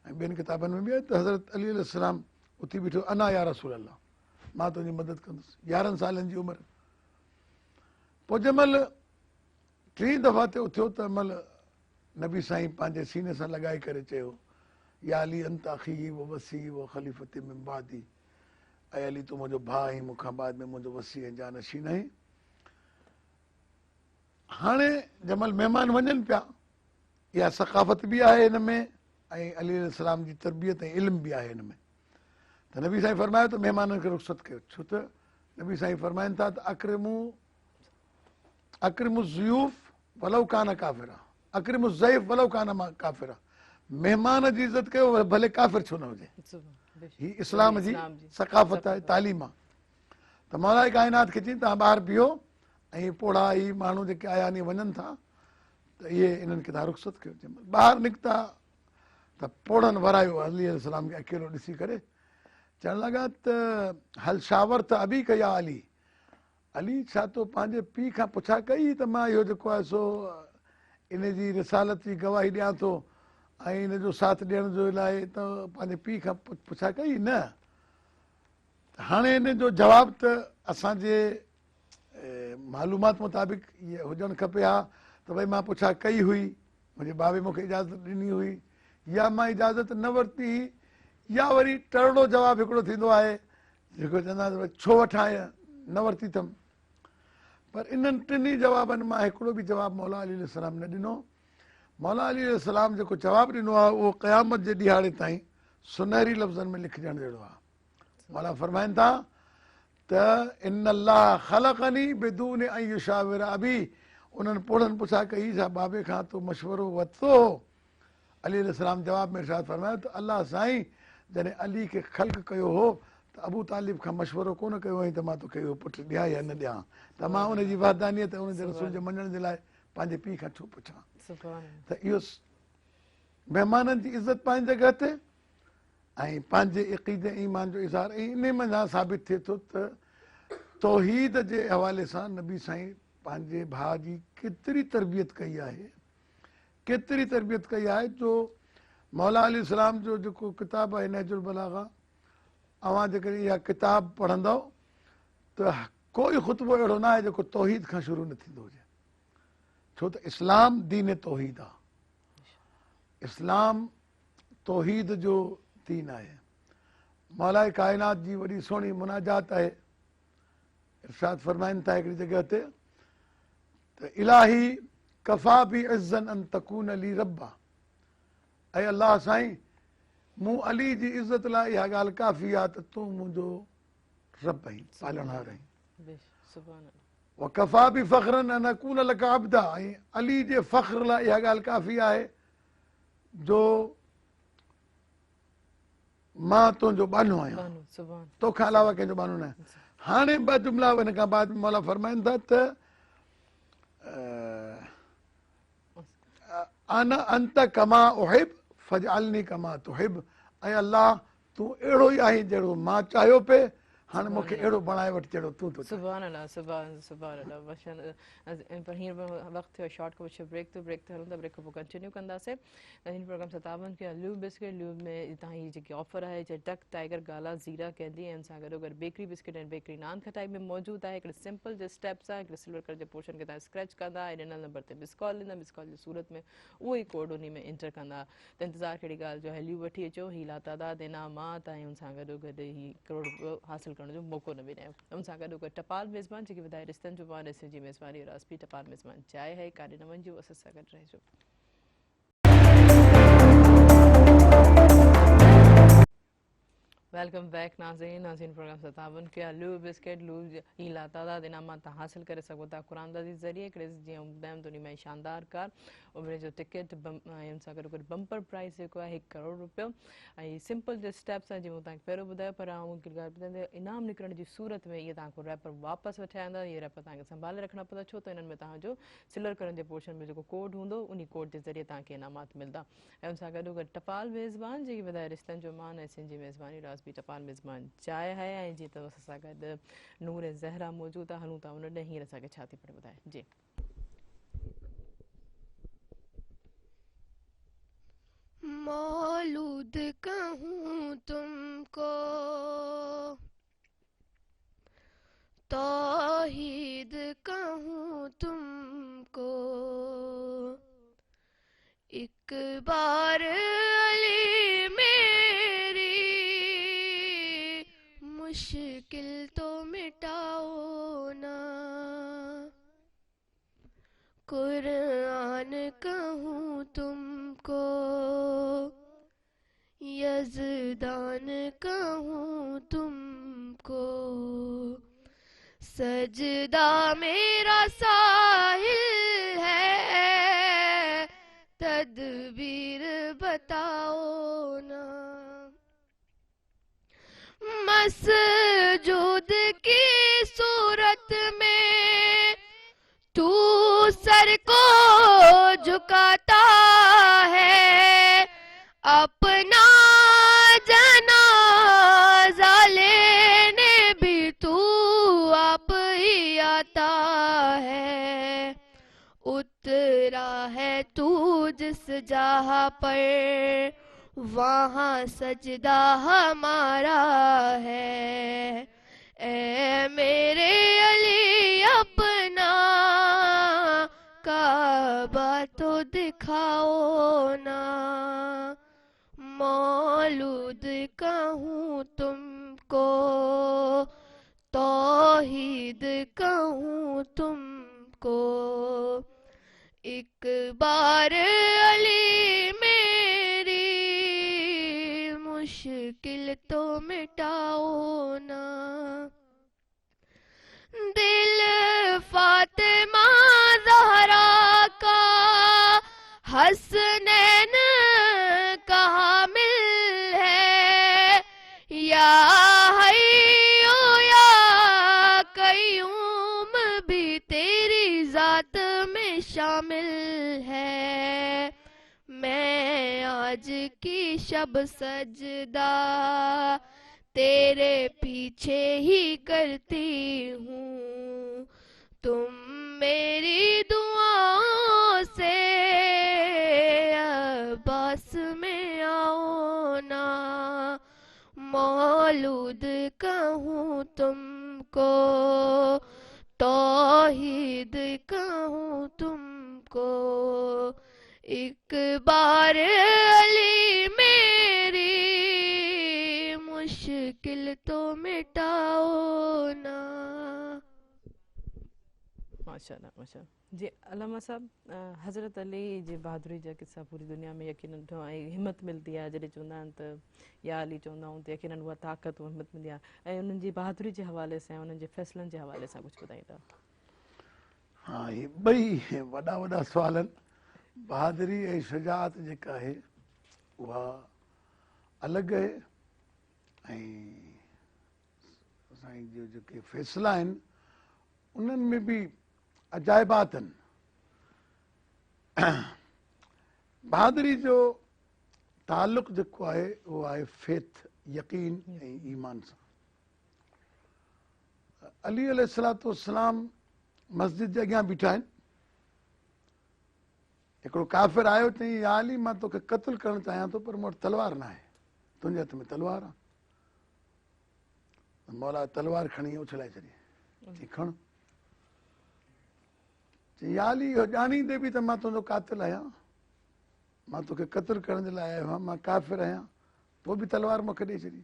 ۽ ٻين ڪتابن ۾ به آهي ته حضرت علي عليه السلام اٿي بيٺو انا يا رسول الله مان تنهنجي مدد ڪندس 11 سالن جي عمر پوء جنهن مهل ٽين دفعا تي اٿيو ته مهل نبي سائين پنهنجي سيني سان لڳائي ڪري چيو يا علي انت اخي و وصي و خليفتي من بعدي اي علي تون منهنجو ڀاء آهين مون کان بعد ۾ منهنجو وصي ۽ جانشين آهين. هاڻي جنهن مهل مهمان وڃن پيا اها ثقافت به آهي هن ۾ ۽ علي عليه السلام جي تربيت ۽ علم به آهي هن ۾ ته نبي سائين فرمايو ته مهمانن کي رخصت ڪيو ڇو ته نبي سائين فرمائن ٿا ته اڪرمو اڪرمو الضيوف ولو ڪان ڪافرا اڪرم الضيف ولو ڪان ڪافرا مهمان جي عزت ڪيو ڀلي ڪافر ڇو نه هجي. هي اسلام جي ثقافت آهي تعليم آهي ته مولاء ڪائنات کي چئي توهان ٻاهر بيهو ۽ پوڙها هي ماڻهو جيڪي آيا آهن وڃن ٿا ته اهي انهن کي توهان رخصت ڪيو. جنهن مهل ٻاهر نڪتا ته پوڙهن ورايو علي عليه السلام کي اڪيلو ڏسي ڪري چوڻ لڳا ته هل شاورت ابيڪ يا علي، علي ڇا تو پنهنجي پيء کان پڇا ڪئي ته مان اهو جيڪو آهي سو ان جي رسالت جي گواهي ڏيان ٿو ۽ ان جو ساٿ ڏيڻ جو لاء ته پنهنجي پيء کان پڇا ڪئي؟ نه. ته هاڻي ان جو جواب ته اسان جي معلومات مطابق اهي هجڻ کپي ها ته ڀئي مان پڇا ڪئي هئي، منهنجي بابي مون کي اجازت ڏني هئي يا مان اجازت نه ورتي هئي يا وري ٽرڙو جواب هڪڙو ٿيندو آهي جيڪو چوندا آهن ته ڇو وٺان يا نه ورتي اٿم. پر انهن ٽنهي جوابن مان هڪڙو به جواب مولا علي عليه السلام نه ڏنو. مولا علي عليه السلام جيڪو جواب ڏنو آهي اهو قيامت جي ڏهاڙي تائين سنهري لفظن ۾ لکجڻ جهڙو آهي. مولا فرمائن ٿا ته ان الله خلقني بدون ان يشاور ابي، انهن پوڙهن پڇا ڪئي ڇا بابي کان تو مشورو ورتو هو؟ علي عليه السلام جواب ۾ ارشاد فرمايو ته الله سائين جڏهن علي کي خلق ڪيو هو ته ابو طالب کان مشورو ڪونه ڪيو هئائين ته مان توکي اهو پٽ ڏيان يا نه ڏيان ته مان ان جي وحدانيت ۽ ان جي رسول جي مڃڻ جي لاء پنهنجي پيء کان ڇو پڇان. ته اهو مهمانن جي عزت پنهنجي جڳهه تي ۽ پنهنجي عقيدي ۽ ايمان جو اظهار ۽ انهي منجهان ثابت ٿئي ٿو ته توحيد جي حوالي سان نبي سائين پنهنجي ڀاء جي ڪيتري تربيت ڪئي آهي. ڪيتري تربيت ڪئي آهي جو مولا عليه السلام جو جيڪو ڪتاب آهي نهج البلاغه اوهان جيڪڏهن اها ڪتاب پڙهندؤ ته ڪوئي خطبو اهڙو نه آهي جيڪو توحيد کان شروع نه ٿيندو هجي ڇو ته اسلام دين توحيد آهي اسلام توحيد جو دين آهي مولا ڪائنات جي وڏي سهڻي مناجات آهي ارشاد فرمائن ٿا هڪڙي جڳهه تي ته الٰهي ڪفا بي عزا ان تڪون لي ربا، اي الله سائين مون علي جي عزت لاء اها ڳالهه ڪافي آهي ته تون منهنجو رب آهين، پالڻهار آهين. وڪفا بي فخرا ان اڪون لڪ عبدا، ۽ علي جي فخر لاء اها ڳالهه ڪافي آهي جو مان تنهنجو ٻانهو آهيان، توکان علاوه ڪنهن جو ٻانهو نه آهيان. هاڻي ٻه جملا ان کان بعد مولا فرمائن ٿا ته. انا انت ڪما احب فاجعلني ڪما تحب اي الله تون اهڙو ئي آهين جهڙو مان چاهيو پئي هاڻي مون کي اهڙو بڻائي وٺ جهڙو تون ٿو چاهين. سبحان الله سبحان سبحان الله ماشاءالله پر هينئر وقت ٿيو شارٽ ڪمرشل بريڪ تو بريڪ تي هلون ٿا بريڪ کان پوء ڪنٽينيو ڪنداسين هن پروگرام سان تعاون ڪيو لو بسڪيٽ لو ۾ تهان هي جيڪي آفر آهي چاهي ٽڪ ٽائيگر گالا زيرا ڪيندي ۽ ان سان گڏو گڏ bakery biscuit ۽ bakery nankhatai ۾ موجود آهي هڪڙي سمپل جي اسٽيپ سان هڪڙي سلور ڪلر جي پورشن کي تهان اسڪريچ ڪندا ۽ ڏنل نمبر تي مس ڪال ڏيندا مس ڪال جي صورت ۾ اهو ئي ڪوڊ انهي ۾ انٽر ڪندا ته انتظار ڪهڙي ڳالهه جو هليو وٺي اچو هي لاتعداد انعامات ۽ ان سان گڏو گڏ هي ڪروڙ روپيو حاصل ڪرڻ جو موقعو نه وڃايو ان سان گڏو گڏ ٽپال ميزبان جيڪي وڌائي رشتن جو مان ۽ سنڌ جي ميزباني راسپي ٽپال ميزبان چاهي هي ڪاڏي نه وڃجو اسان سان گڏ رهجو. Welcome back ناظرين ناظرين پروگرام سان تعاون ڪيا لو بسڪيٽ لو هي لاتعداد انعامات تان حاصل ڪري سگهو ٿا قرآن اندازي ذريعي هڪڙي جيئن ٻڌايم ته انهي ۾ شاندار ڪار عمري جو ٽڪيٽ ۽ ان سان گڏ گڏ بمپر پرائز جيڪو آهي هڪ ڪروڙ روپيو ۽ سمپل جي اسٽيپس آهن جيئن مون توهان کي پهريون ٻڌايو پر آئون هڪ ڳالهه ٻڌائيندس انعام نڪرڻ جي صورت ۾ اهي توهان کان ريپر واپس وٺي آيندا اهي ريپر توهان کي سنڀالي رکڻا پوندا ڇو ته انهن ۾ توهان جو سلر ڪرڻ جي پورشن ۾ جيڪو ڪوڊ هوندو انهي ڪوڊ جي ذريعي توهان کي انعامات ملندا ۽ ان سان گڏو گڏ ٽپال ميزبان جيڪي وڌائي رشتن جو مان ۽ سنڌ جي ميزباني راز به ٽپال ميزبان جاء آهي ۽ جيئن ته اسان سان گڏ نور ۽ زهرا موجود آهي هلون ٿا ان ڏي هينئر اسان کي ڇا ٿي پڙهي ٻڌائي جي. مولود ڪهون تم ڪو توحيد ڪهون تم ڪو اڪ بار علي ميري مشڪل تو مٽاؤ نا قرآن ڪهون تم ڪو يزدان ڪهون تم ڪو سجده ميرا ساحل هي تدبير بتاؤ نا مسجود ڪي صورت ۾ تو سر ڪو جهڪاتا هي اپنا جنازه ليني ڀي تو آپ هي آتا هي اترا هي تو جس جاه پر وهان سجده همارا هي اي ميري علي اپنا ڪعبه تو دکائو نا مولود ڪهون تم ڪو توحيد ڪهون تم ڪو اڪ بار علي ميري مشڪل تو مٽائو نا دل فاطمه زهرا کا حسنين کا حامل هي يا حي يا قيوم ڀي تيري ذات ۾ شامل هي مين آج ڪي شب سجده تيري پيڇي هي ڪرتي هون تم ميري دعائون سي عباس ۾ آئو نا مولود ڪهون تم ڪو توحيد ڪهون تم ڪو اڪ بار علي ميري مشڪل تو مٽائو نا. ماشاءالله ماشاءالله جي علامه صاحب حضرت علي جي بهادري جا قصا پوري دنيا ۾ يقينن ڏٺو ۽ همت ملدي آهي جڏهن چوندا آهن ته يا علي چوندا آهيون ته يقينن اها طاقت اها همت ملدي آهي ۽ انهن جي بهادري جي حوالي سان انهن جي فيصلن جي حوالي سان ڪجهه ٻڌائيندا. ها هي ٻئي وڏا وڏا سوال آهن. بهادري ۽ شجاعت جيڪا آهي اها الڳ آهي ۽ سائين جو جيڪي فيصلا آهن انهن ۾ به عجائبات آهن. بهادري جو تعلق جيڪو آهي اهو آهي فيٿ، يقين ۽ ايمان سان. علي عليه الصلوة والسلام مسجد جي اڳيان بيٺا آهن. هڪڙو ڪافر آيو چيائين يا علي مان توکي قتل ڪرڻ چاهيان ٿو پر مون وٽ تلوار ناهي، تنهنجي هٿ ۾ تلوار آهي. مولا تلوار کڻي اڇلائي ڇڏي. چيائين کڻ. چيائين يا علي اهو ڄاڻيندي به ته مان تنهنجو قاتل آهيان، مان توکي قتل ڪرڻ جي لاء آيو آهيان، مان ڪافر آهيان، پوء به تلوار مون کي ڏئي ڇڏي.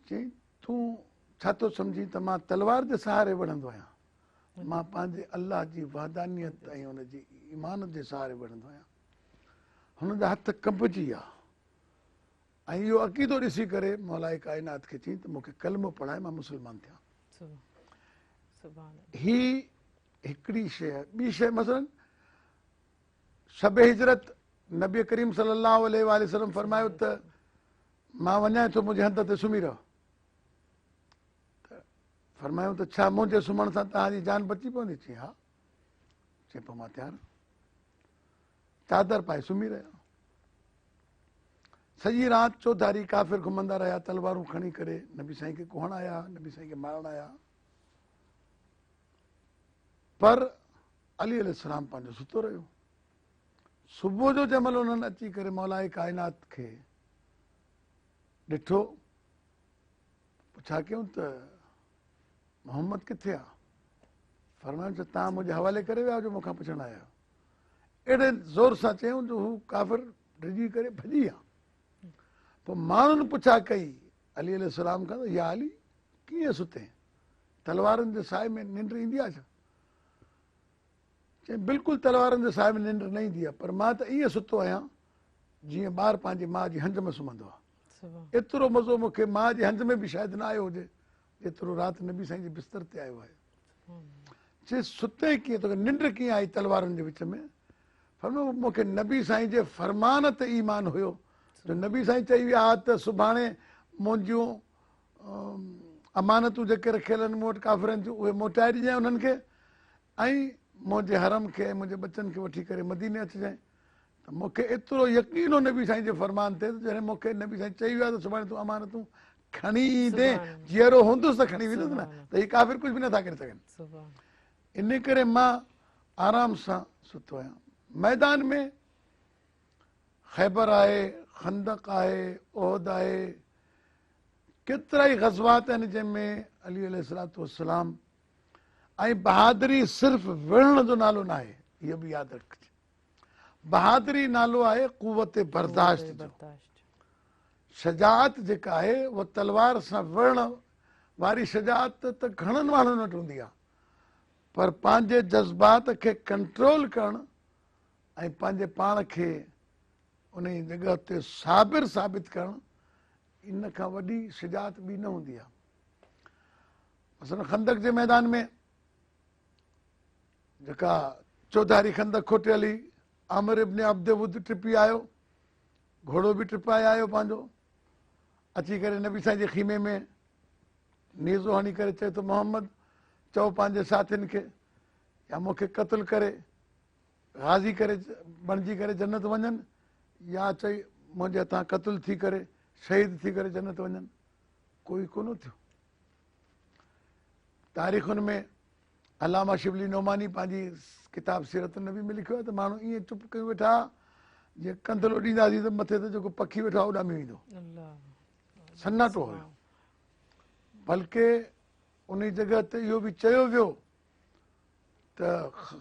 چيائين تون ڇا ٿو سمجهين ته مان تلوار جي سهاري وڙهندو آهيان؟ مان پنهنجي الله جي وحدانيت ۽ ان جي ايمان جي سهاري وڙهندو آهيان. هن جا هٿ ڪنبجي ويا ۽ اهو عقيدو ڏسي ڪري مولائي ڪائنات کي چيائين ته مون کي ڪلمو پڙهائي مان مسلمان ٿيان. هي هڪڙي شيء آهي. ٻي شيء مثلا شب هجرت نبي ڪريم صلي الله عليه واٰله وسلم فرمايو ته مان وڃان ٿو منهنجي هنڌ تي سمهي رهه. ته فرمايو ته ڇا منهنجي سمهڻ سان توهان جي جان بچي پوندي؟ چي ها. چي پوء مان تيار. چادر پائي سمهي رهيا. سڄي رات چوڌاري ڪافر گهمندا رهيا، تلوارون کڻي ڪري نبي سائين کي ڪهڻ آيا، نبي سائين کي مارڻ آيا. پر علي عليه السلام پنهنجو ستو رهيو. صبح جو جنهن مهل انهن اچي ڪري مولائي ڪائنات کي ڏٺو، پڇا ڪيون ته محمد ڪٿي آ؟ فرمايو ته توهان منهنجي حوالي ڪري ويا جو مون کان پڇڻ آيا آهيو. اهڙي زور سان چيائون جو هو ڪافر ڊڄي ڪري ڀڄي ويا. پوء ماڻهن پڇا ڪئي علي عليه السلام کان ته يا علي ڪيئن ستين؟ تلوارن جي سائي ۾ ننڊ ايندي آ ڇا؟ چيائين بلڪل تلوارن جي سائي ۾ ننڊ نه ايندي آ، پر مان ته ائين ستو آهيان جيئن ٻار پنهنجي ماء جي هنج ۾ سمهندو آ. ايترو مزو مون کي ماء جي هنج ۾ به شايد نه آيو هجي جيترو رات نبي سائين جي بستر تي آيو آهي. چي ستين ڪيئن، توکي ننڊ ڪيئن آئي تلوارن جي وچ ۾؟ فرمايو مون کي نبي سائين جي فرمان تي ايمان هيو جو نبي سائين چئي ويا ها ته سڀاڻي منهنجون امانتون جيڪي رکيل آهن مون وٽ ڪافرن جون اهي موٽائي ڏجانء انهن کي ۽ منهنجي حرم کي ۽ منهنجي ٻچن کي وٺي ڪري مديني اچجانء. ته مون کي ايترو يقين هو نبي سائين جي فرمان تي ته جڏهن مون کي نبي سائين چئي ويو آهي ته سڀاڻي تون امانتون کڻي ايندين، جيئرو هوندس ته کڻي ويندس نه ته هي ڪافر ڪجهه به نٿا ڪري سگهن. ان ڪري مان آرام سان ستو آهيان. ميدان ۾ خيبر آهي، خندق آهي، احد آهي، ڪيترائي غزوات آهن جنهن ۾ علي عليه الصلوة والسلام ۽ بهادري صرف وڙهڻ جو نالو ناهي، اهو به ياد رکجي. بهادري نالو آهي قوت برداشت جو. شجاعت جيڪا آهي اها تلوار سان وڙهڻ واري شجاعت ته گهڻن ماڻهن وٽ هوندي آهي پر پنهنجي جذبات کي ڪنٽرول ڪرڻ ۽ پنهنجي پاڻ کي انهي جڳهه تي صابر ثابت ڪرڻ ان کان وڏي شجاعت ٻي نه هوندي آهي. مثلا خندق جي ميدان ۾ جيڪا چوڌاري خندق کوٽيل هئي، عامر ابن عبد ود ٽپي آيو، گهوڙو به ٽپائي آيو پنهنجو، اچي ڪري نبي سائين جي خيمي ۾ نيزو هڻي ڪري چئي ٿو محمد چئو پنهنجي ساٿين کي يا مون کي قتل ڪري غازي ڪري بڻجي ڪري جنت وڃن يا چئي منهنجي هٿان قتل ٿي ڪري شهيد ٿي ڪري جنت وڃن. ڪوئي ڪونه ٿيو. تاريخن ۾ علامه شبلي نعماني پنهنجي ڪتاب سيرت النبي ۾ لکيو آهي ته ماڻهو ائين چپ ڪيون ويٺا هئا جيئن ڪنڌ لوڏينداسين ته مٿي تي جيڪو پکي ويٺو آهي اڏامي ويندو. سناٽو هيو. بلڪه انهي جڳهه تي اهو به چيو ويو ته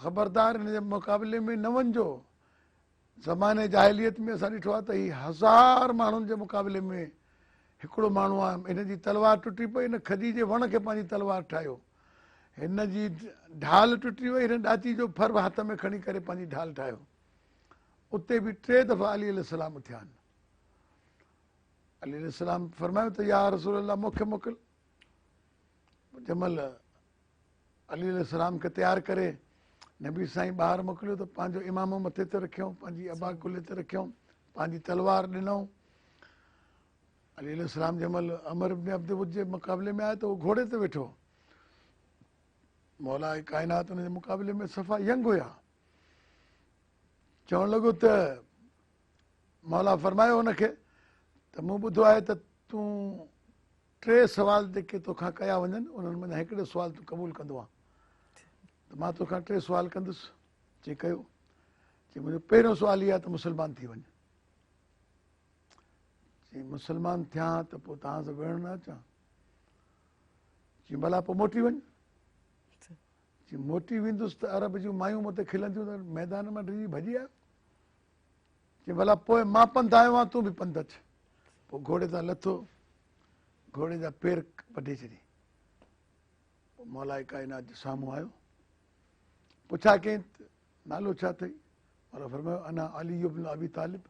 خبردار هن جي مقابلي ۾ نه وڃجو. زماني جاهليت ۾ اسان ڏٺو آهي ته هي هزار ماڻهن جي مقابلي ۾ هڪڙو ماڻهو آهي، هن جي تلوار ٽٽي پئي، هن کجي جي وڻ کي پنهنجي تلوار ٺاهيو، هن جي ڍال ٽٽي وئي، هن ڏاچي جو ڦر هٿ ۾ کڻي ڪري پنهنجي ڍال ٺاهيو. اتي به ٽي دفعا علي عليه السلام اٿيا آهن. علي عليه السلام فرمايو ته يا رسول الله مون کي موڪل. جنهن مهل علي عليه السلام کي تيار ڪري نبي سائين ٻاهر موڪليو ته پنهنجو امامو مٿي تي رکيائون، پنهنجي عبا ڪلهي تي رکيائون، پنهنجي تلوار ڏنائون. علي عليه السلام جنهن مهل عمرو ابن عبد ود جي مقابلي ۾ آيو ته هو گهوڙي تي ويٺو. مولا ڪائنات ان جي مقابلي ۾ صفا ينگ هيا. چوڻ لڳو ته مولا فرمايو هن کي ته مون ٻڌو آهي ته تون ٽي سوال جيڪي توکان ڪيا وڃن انهن منجهان هڪڙو سوال تون قبول ڪندو آهين ته مان توکان ٽي سوال ڪندس. چي ڪيو. چي منهنجو پهريون سوال هي آهي ته مسلمان ٿي وڃ. چي مسلمان ٿيان ته پوء توهان سان وڙهڻ نه اچان. چي ڀلا پوء موٽي وڃ. چي موٽي ويندس ته عرب جون مايون مون تي کلنديون ته ميدان مان ڊڄي ڀڄي آيو. چي ڀلا پوء مان پنڌ آيو آهيان تون به پنڌ اچ. پوء گهوڙي تان لٿو، گهوڙي جا پير وڍي ڇڏي. پوء مولاء ڪائنات جي سامهون آيو، پڇا ڪيائين ته نالو ڇا اٿئي؟ مولا فرمايو انا علي ابن ابي طالب،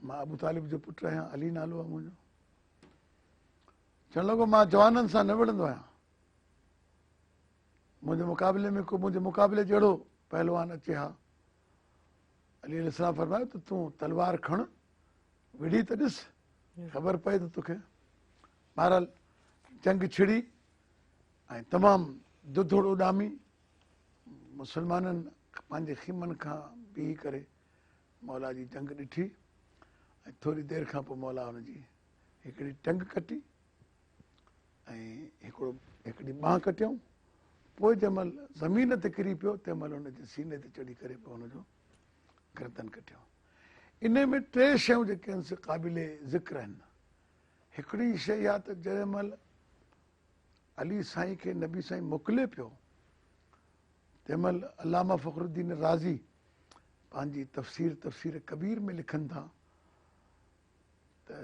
مان ابو طالب جو پٽ آهيان، علي نالو آهي منهنجو. چوڻ لڳو مان جوانن سان نه وڙهندو آهيان، منهنجي مقابلي ۾ ڪو منهنجي مقابلي جهڙو پهلوان اچي ها. علي عليه السلام فرمايو ته تون تلوار کڻ، وڙهي ته ڏس، خبر پئي ته توکي. بهرحال جنگ ڇڙي ۽ تمام دڌڙ اڏامي. مسلمانن پنهنجي خيمن کان بيهي ڪري مولا جي جنگ ڏٺي ۽ ٿوري دير کان پوء مولا ان جي هڪڙي ٽنگ ڪٽي ۽ هڪڙو هڪڙي ٻانهن ڪٽيائون. پوء جنهن مهل زمين تي ڪري پيو تنهن مهل ان جي سيني تي چڙهي ڪري پوء ان جو گردن ڪٽيائون. انهي ۾ ٽي شيون جيڪي آهن سي قابل ذڪر آهن. هڪڙي شيء اها ته جنهن مهل علي سائين کي نبي سائين موڪلي پيو تنهن مهل علامه فخر الدين رازي پنهنجي تفسير تفسير ڪبير ۾ لکن ٿا ته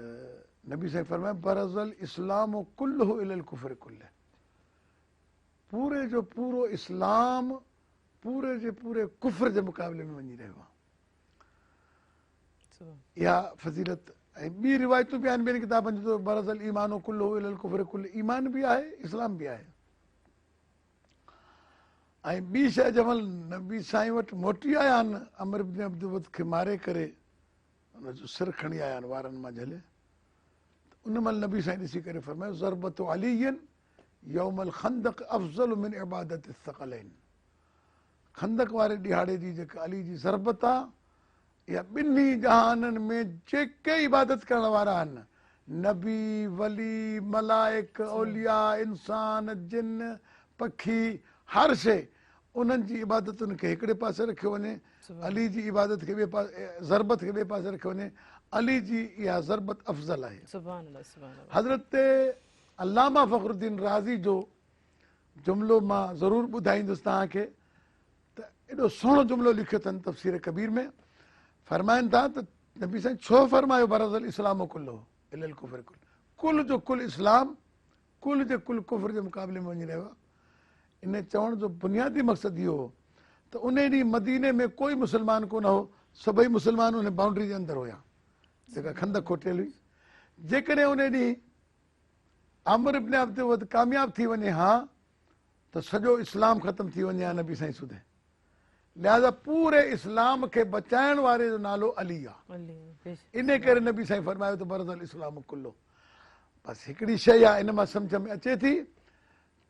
نبي سائين فرمايو برز الاسلام ڪله الي الڪفر ڪله، پوري جو پورو اسلام پوري جي پوري ڪفر جي مقابلي ۾ وڃي رهيو آهي. اها فضيلت ۽ ٻي روايتون به آهن ٻين ڪتابن جون ته برز الايمان ڪله الي الڪفر ڪله، ايمان به آهي اسلام به آهي. ۽ ٻي شيء جنهن مهل نبي سائين وٽ موٽي آيا آهن عمرو بن عبدود کي ماري ڪري ان جو سر کڻي آيا آهن وارن مان جهلي، ته ان مهل نبي سائين ڏسي ڪري فرمايو ضربت علي يوم الخندق افضل من عبادت الثقلين، خندق واري ڏهاڙي جي جيڪا علي جي ضربت آ اها ٻنهي جهانن ۾ جيڪي عبادت ڪرڻ وارا آهن، نبي، ولي، ملائڪ، اولياء، انسان، جن، پکي، هر شيء، انهن جي عبادتن کي هڪڙي پاسي رکيو وڃي، علي جي عبادت کي ٻئي پاسي، ضربت کي ٻئي پاسي رکيو وڃي، علي جي اها ضربت افضل آهي. سبحان الله سبحان الله. حضرت علامه فخر الدين رازي جو جملو مان ضرور ٻڌائيندس توهان کي ته ايڏو سهڻو جملو لکيو اٿن تفسير ڪبير ۾، فرمائن ٿا ته نبي سائين ڇو فرمايو برز الاسلام ڪله الا الڪفر ڪله، ڪل جو ڪل اسلام ڪل جي ڪل ڪفر جي مقابلي ۾ وڃي رهيو آهي. ان چوڻ جو بنيادي مقصد اهو هو ته ان ڏينهن مديني ۾ ڪوئي مسلمان ڪونه هو، سڀئي مسلمان ان بائونڊري جي اندر هيا جيڪا خندق کوٽيل هئي. جيڪڏهن ان ڏينهن عمرو ابن عبد ود ڪامياب ٿي وڃي ها ته سڄو اسلام ختم ٿي وڃي ها نبي سائين سوڌي. لهذا پوري اسلام کي بچائڻ واري جو نالو علي آ. انهي ڪري نبي سائين فرمايو ته برز الاسلام ڪله. بس هڪڙي شيء آ ان مان سمجهه ۾ اچي ٿي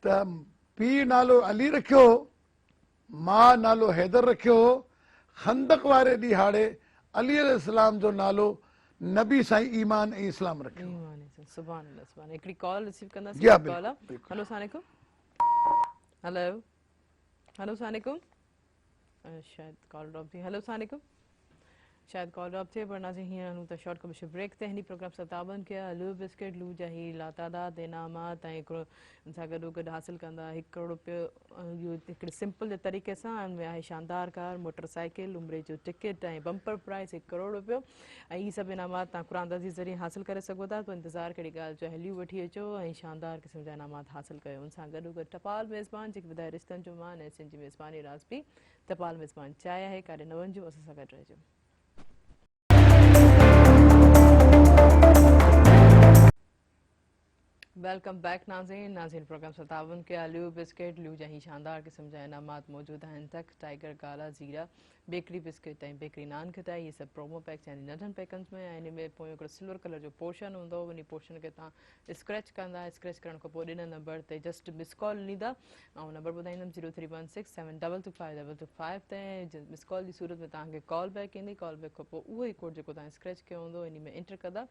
ته پيء نالو علي رکيو هو، ماء نالو حيدر رکيو هو، خندق واري ڏيهاڙي علي عليه السلام جو نالو نبي سائين ايمان ۽ اسلام رکيو. ايمان ۽ اسلام. سبحان الله سبحان الله. هڪڙي ڪال رسيو ڪنداسين. جي ها، ڪال آ. بلڪل. هلو السلام عليڪم. هلو هلو السلام عليڪم. شايد ڪال ڊراپ ٿي. هلو السلام عليڪم. شايد ڪال ڊراپ ٿئي پر ناظرين هينئر هلون ٿا شارٽ ڪمرشل بريڪ تي. هني پروگرام سان تعاون ڪيا لو بسڪيٽ لو جا هي لاتعداد انعامات ۽ هڪڙو ان سان گڏو گڏ حاصل ڪندا 1 ڪروڙ روپيو اهو هڪڙي سمپل جي طريقي سان ان ۾ آهي شاندار ڪار موٽر سائيڪل عمري جو ٽڪيٽ ۽ بمپر پرائز 1 ڪروڙ روپيو ۽ هي سڀ انعامات تان قرآن اندازي ذريعي حاصل ڪري سگهو ٿا. تو انتظار ڪهڙي ڳالهه جو هليو وٺي اچو ۽ شاندار قسم جا انعامات حاصل ڪيو. ان سان گڏو گڏ ٽپال ميزبان جيڪي ٻڌائي رشتن جو مان ۽ سنڌ جي ميزباني رازپي ٽپال ميزبان چاء آهي ڪاڏي نه وڃجو اسان سان گڏ رهجو. Welcome back ناظرين ناظرين پروگرام سان تعاون ڪيا ليو بسڪيٽ ليو جا هي شاندار قسم جا انعامات موجود آهن تڪ tiger Gala Zeera bakery biscuit ۽ bakery نان کٽائي هي سڀ پرومو پيڪس يعني ننڍن پيڪنز ۾ ۽ ان ۾ پويون هڪڙو سلور ڪلر جو پورشن هوندو انهي پورشن کي توهان اسڪريچ ڪندا اسڪريچ ڪرڻ کان پوء ڏنل نمبر تي جسٽ مس ڪال ڏيندا آئون number ٻڌائيندم zero three one six seven double two five double two five تي مس ڪال جي صورت ۾ توهان کي ڪال بيڪ ايندي ڪال بيڪ کان پوء اهو ئي ڪوڊ جيڪو توهان اسڪريچ ڪيو هوندو انهي ۾ انٽر ڪندا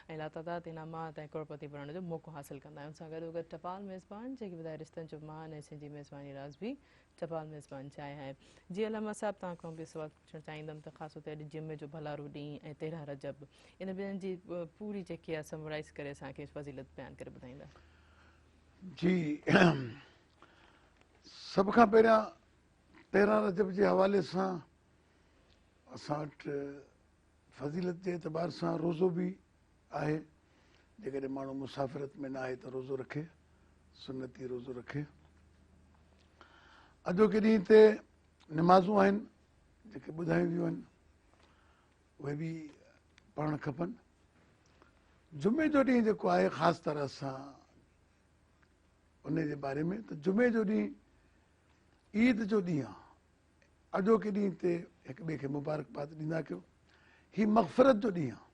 ۽ لاتعداد انعامات ۽ ڪروڙپتي بڻڻ جو موقعو حاصل ڪندا ۽ ان سان گڏوگڏ ٽپال ميزبان جيڪي ٻڌائي رشتن جو مان ۽ سنڌي ميزباني راز به ٽپال ميزبان چاهي آهي جي علامه صاحب توهان کان به سوال پڇڻ چاهيندم ته خاص طور تي اڄ جمعي جو ڀلارو ڏينهن ۽ 13 رجب ان ٻنهين جي پوري جيڪي آهي سمرائز ڪري اسان کي فضيلت بيان ڪري ٻڌائيندا. جي سڀ کان پهريان 13 رجب جي حوالي سان اسان وٽ فضيلت جي اعتبار سان روزو به آهي جيڪڏهن ماڻهو مسافرت ۾ نه آهي ته روزو رکي سنتي روزو رکي اڄوڪي ڏينهن تي نمازون آهن جيڪي ٻڌايون ويون آهن اهي به پڙهڻ کپن جمعي جو ڏينهن جيڪو آهي خاص طرح سان ان جي باري ۾ ته جمعي جو ڏينهن عيد جو ڏينهن آهي اڄوڪي ڏينهن تي هڪ ٻئي کي مبارڪباد ڏيندا ڪيو هي مغفرت جو ڏينهن آهي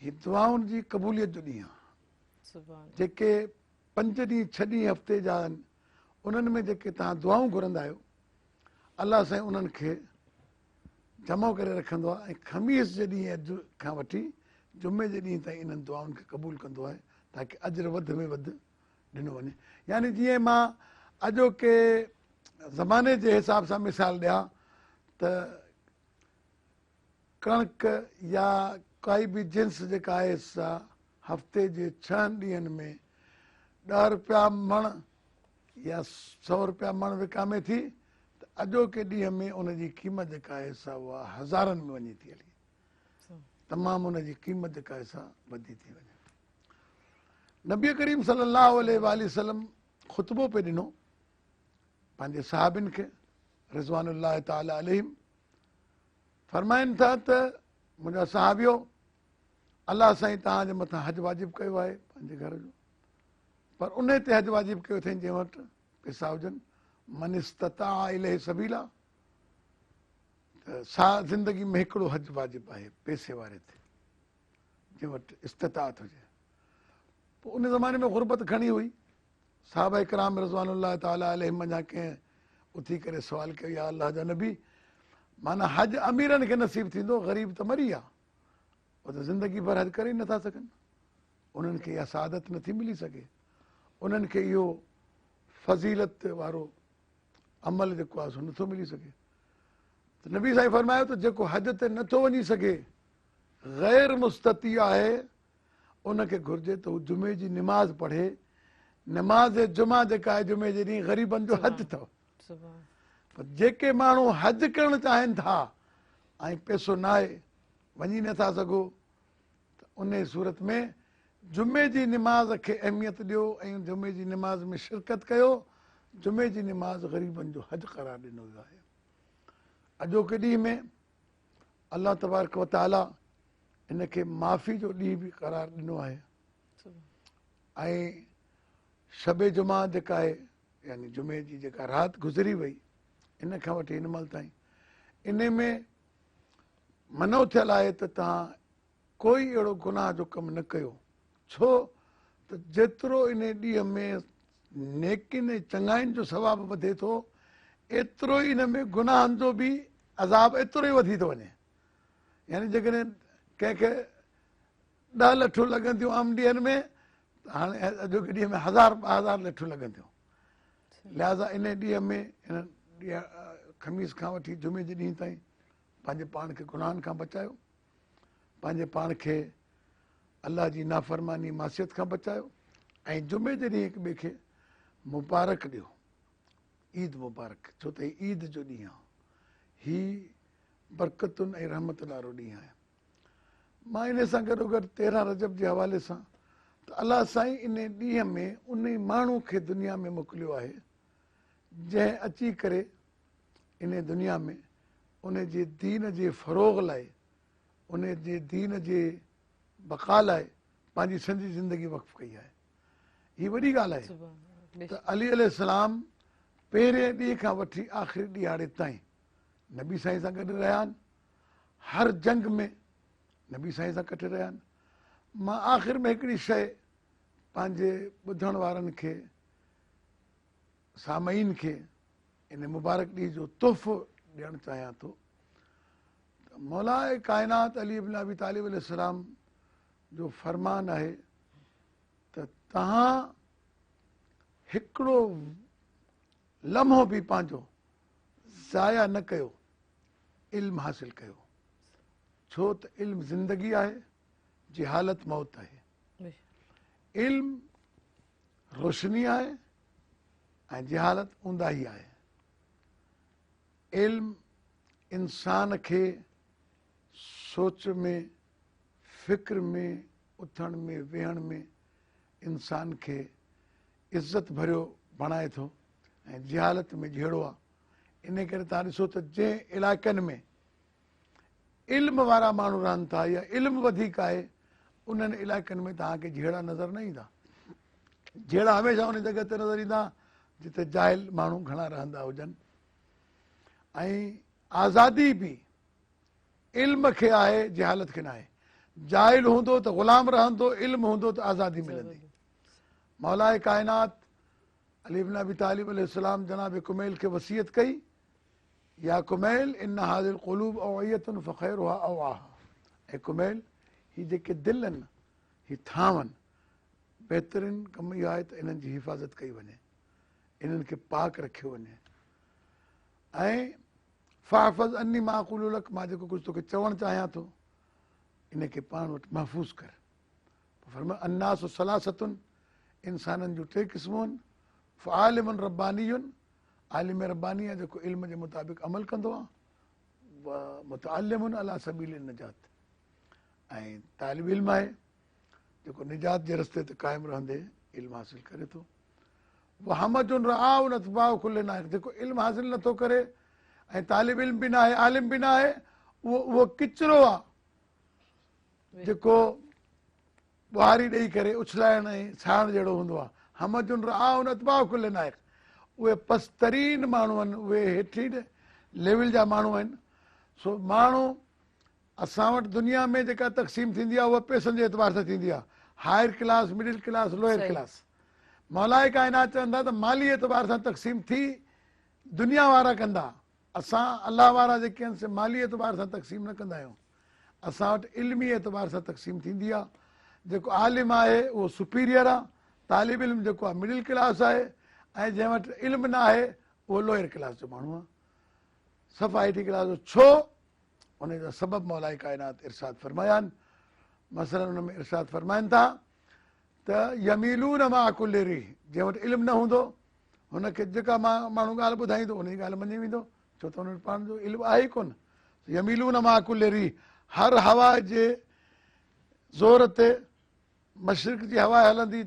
هي دعائن جي قبوليت جو ڏينهن آهي جيڪي پنج ڏينهن ڇهه ڏينهن هفتي جا آهن انهن ۾ جيڪي توهان دعائون گهرندا آهيو الله سائين انهن کي جمع ڪري رکندو آهي ۽ خميس جي ڏينهن اڄ کان وٺي جمعي جي ڏينهن تائين انهن دعائن کي قبول ڪندو آهي تاڪه اجر وڌ ۾ وڌ ڏنو وڃي يعني جيئن مان اڄوڪي زماني جي حساب سان مثال ڏيان ته ڪڻڪ يا ڪائي به جنس جيڪا آهي سا هفتي جي ڇهن ڏينهن ۾ 10 روپيا مڻ يا 100 روپيا مڻ وڪامي ٿي ته اڄوڪي ڏينهن ۾ ان جي قيمت جيڪا آهي سا اها هزارن ۾ وڃي ٿي هلي تمام ان جي قيمت جيڪا آهي سا وڌي ٿي وڃي. نبي ڪريم صلي الله عليه واٰله وسلم خطبو پئي ڏنو پنهنجي صحابين کي رضوان الله تعالي عليهم فرمائن ٿا ته منهنجا صحابيو الله سائين توهان جي مٿان حج واجب ڪيو آهي پنهنجي گهر جو پر ان تي حج واجب ڪيو اٿئي جنهن وٽ پيسا هجن من استطاع اليه سبيلا ته سا زندگي ۾ هڪڙو حج واجب آهي پيسي واري تي جنهن وٽ استطاعت هجي. پوء ان زماني ۾ غربت گهڻي هئي. صحابه ڪرام رضوان الله تعالٰي عليهم منجهان ڪنهن اٿي ڪري سوال ڪيو يا الله جا نبي معنيٰ حج اميرن کي نصيب ٿيندو غريب ته مري ويا اهي ته زندگي ڀر حج ڪري ئي نٿا سگهن انهن کي اها سعادت نٿي ملي سگهي انهن کي اهو فضيلت وارو عمل جيڪو آهي سو نٿو ملي سگهي ته نبي سائين فرمايو ته جيڪو حج تي نٿو وڃي سگهي غير مستطيع آهي ان کي گهرجي ته هو جمعي جي نماز پڙهي، نماز جمعه جيڪا آهي جمعي جي ڏينهن غريبن جو حج اٿو. پر جيڪي ماڻهو حج ڪرڻ چاهين ٿا ۽ پئسو ناهي وڃي نٿا سگهو ته انهي صورت ۾ جمعي جي نماز کي اهميت ڏيو ۽ جمعي جي نماز ۾ شرڪت ڪيو، جمعي جي نماز غريبن جو حج قرار ڏنو ويو آهي. اڄوڪي ڏينهن ۾ الله تبارڪ و تعالي ان کي معافي جو ڏينهن به قرار ڏنو آهي ۽ شب جمعه جيڪا آهي يعني جمعي جي جيڪا رات گذري وئي ان کان وٺي هن مهل تائين ان ۾ منع ٿيل آهي ته توهان ڪوئي اهڙو گناهه جو ڪم نه ڪيو ڇو ته جيترو ان ڏينهن ۾ نيڪين ۽ چڱاين جو ثواب وڌي ٿو ايترو ئي ان ۾ گناهن جو به عذاب ايترو ئي وڌي ٿو وڃي يعني جيڪڏهن ڪنهن کي 10 لٺون لڳن ٿيون عام ڏينهن ۾ ته هاڻي اڄوڪي ڏينهن ۾ هزار 2000 لٺون لڳن ٿيون لهذا ان ڏينهن ۾ ان ڏينهن خميس کان وٺي جمعي جي ڏينهن تائين پنهنجي پاڻ کي گناهن کان بچايو پنهنجي پاڻ کي الله جي نافرماني معصيت کان بچايو ۽ جمعي جي ڏينهن هڪ ٻئي کي مبارڪ ڏيو عيد مبارڪ ڇو ته هي عيد جو ڏينهن آهي هي برڪتن ۽ رحمتن وارو ڏينهن آهي مان ان سان گڏوگڏ 13 رجب جي حوالي سان ته الله سائين ان ڏينهن ۾ ان ماڻهو کي دنيا ۾ موڪليو آهي جنهن اچي ڪري ان دنيا ۾ ان جي دين جي فروغ لاء ان جي دين جي بقا لاء پنهنجي سڄي زندگي وقف ڪئي آهي. هي وڏي ڳالهه آهي ته علي عليه السلام پهرين ڏينهن کان وٺي آخري ڏيهاڙي تائين نبي سائين سان گڏ رهيا آهن، هر جنگ ۾ نبي سائين سان ڪٺي رهيا آهن. مان آخر ۾ هڪڙي شيء پنهنجي ٻڌڻ وارن کي، سامعين کي ان مبارڪ ڏينهن جو تحفو ڏيڻ چاهيان ٿو ته مولاء ڪائنات علي ابن ابي طالب عليه السلام جو فرمان آهي ته توهان هڪڙو لمحو به پنهنجو ضايع نه ڪيو، علم حاصل ڪيو، ڇو ته علم زندگي آهي، جهالت موت آهي. علم روشني آهي ۽ جهالت اونداهي آهي. علم انسان کي سوچ ۾، فڪر ۾، اٿڻ ۾، ويهڻ ۾ انسان کي عزت ڀريو بڻائي ٿو ۽ جهالت ۾ جهيڙو آ. انهي ڪري توهان ڏسو ته جنهن علائقن ۾ علم وارا ماڻهو رهن ٿا يا علم وڌيڪ آهي انهن علائقن ۾ توهان کي جهيڙا نظر نه ايندا. جهيڙا هميشه ان جڳهه تي نظر ايندا جتي جاهل ماڻهو گهڻا رهندا هجن. ۽ آزادي به علم کي آهي جهالت کي ناهي. جاهل هوندو ته غلام رهندو، علم هوندو ته آزادي ملندي. مولاء ڪائنات علي بن ابي طالب عليه السلام جناب ڪميل کي وصيت ڪئي، يا ڪميل ان هذه القلوب اوعية فخيرها اوعاها، اي ڪميل هي جيڪي دل آهن هي ٿانو آهن، بهترين ڪم اهو آهي ته انهن جي حفاظت ڪئي وڃي، انهن کي پاڪ رکيو وڃي ۽ فاحفظ عني ما اقول لڪ مان جيڪو ڪجهه توکي چوڻ چاهيان ٿو ان کي پاڻ وٽ محفوظ ڪر. پوء فرمايو الناس ثلاثة انسانن جون ٽي قسمون آهن، فعالم رباني عالم رباني آهي جيڪو علم جي مطابق عمل ڪندو آهي، ومتعلم علي سبيل النجات ۽ طالب علم آهي جيڪو نجات جي رستي تي قائم رهندي علم حاصل ڪري ٿو. وهمج رعاء اتباع ڪل نائق جيڪو علم حاصل نٿو ڪري ۽ طالب علم به ناهي عالم به ناهي اهو اهو ڪچرو آ جيڪو ٻهاري ڏئي ڪري اڇلائڻ ۽ ساڙڻ جهڙو هوندو آ. همج رعاء اتباع ڪل نائق اهي پسترين ماڻهو آهن، اهي هيٺين ليول جا ماڻهو آهن. سو ماڻهو اسان وٽ دنيا ۾ جيڪا تقسيم ٿيندي آهي اها پئسن جي اعتبار سان ٿيندي آهي، higher class, middle class, lower class. مولاء ڪائنات چون ٿا ته مالي اعتبار سان تقسيم ٿي دنيا وارا ڪندا، اسان الله وارا جيڪي آهن سي مالي اعتبار سان تقسيم نه ڪندا آهيون، اسان وٽ علمي اعتبار سان تقسيم ٿيندي آهي. جيڪو عالم آهي اهو سپيريئر آهي، طالب علم جيڪو آهي مڊل ڪلاس آهي ۽ جنهن وٽ علم نه آهي اهو لوئر ڪلاس جو ماڻهو آهي، صفا هيٺين ڪلاس جو. ڇو؟ ان جا سبب مولاء ڪائنات ارشاد فرمايا آهن. مثلا ان ۾ ارشاد فرمائن ٿا ته يميلون مع ڪل ريح، جنهن وٽ علم نه هوندو هن کي جيڪا ماڻهو ڳالهه ٻڌائيندو ان جي ڳالهه مڃي ويندو، ڇو ته هن وٽ پاڻ جو علم آهي ئي ڪونه. يميلون مع ڪل ريح، هر هوا جي زور تي مشرق جي هوا هلندي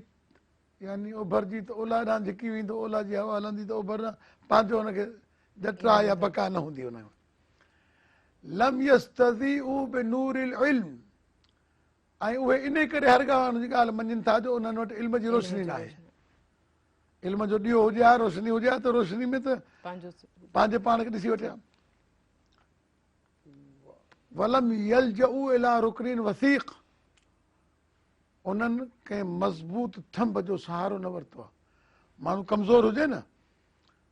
يعني اوڀر جي ته اولهه ڏانهن جهڪي ويندو، اولهه جي هوا هلندي ته اوڀر ڏانهن، پنهنجو هن کي جٽا يا بقا نه هوندي هن کي. لم يستضيئوا بنور العلم، ۽ اهي انهي ڪري هر ڳالهه ان جي ڳالهه مڃين ٿا جو انهن وٽ علم جي روشني ناهي. علم جو ڏيئو هجي ها، روشني هجي ها ته روشني ۾ ته پنهنجي پاڻ کي ڏسي وٺي ها. ولم يلجئوا الي رڪن وثيق، انهن ڪنهن مضبوط ٿنڀ جو سهارو نه ورتو آهي. ماڻهو ڪمزور هجي نه،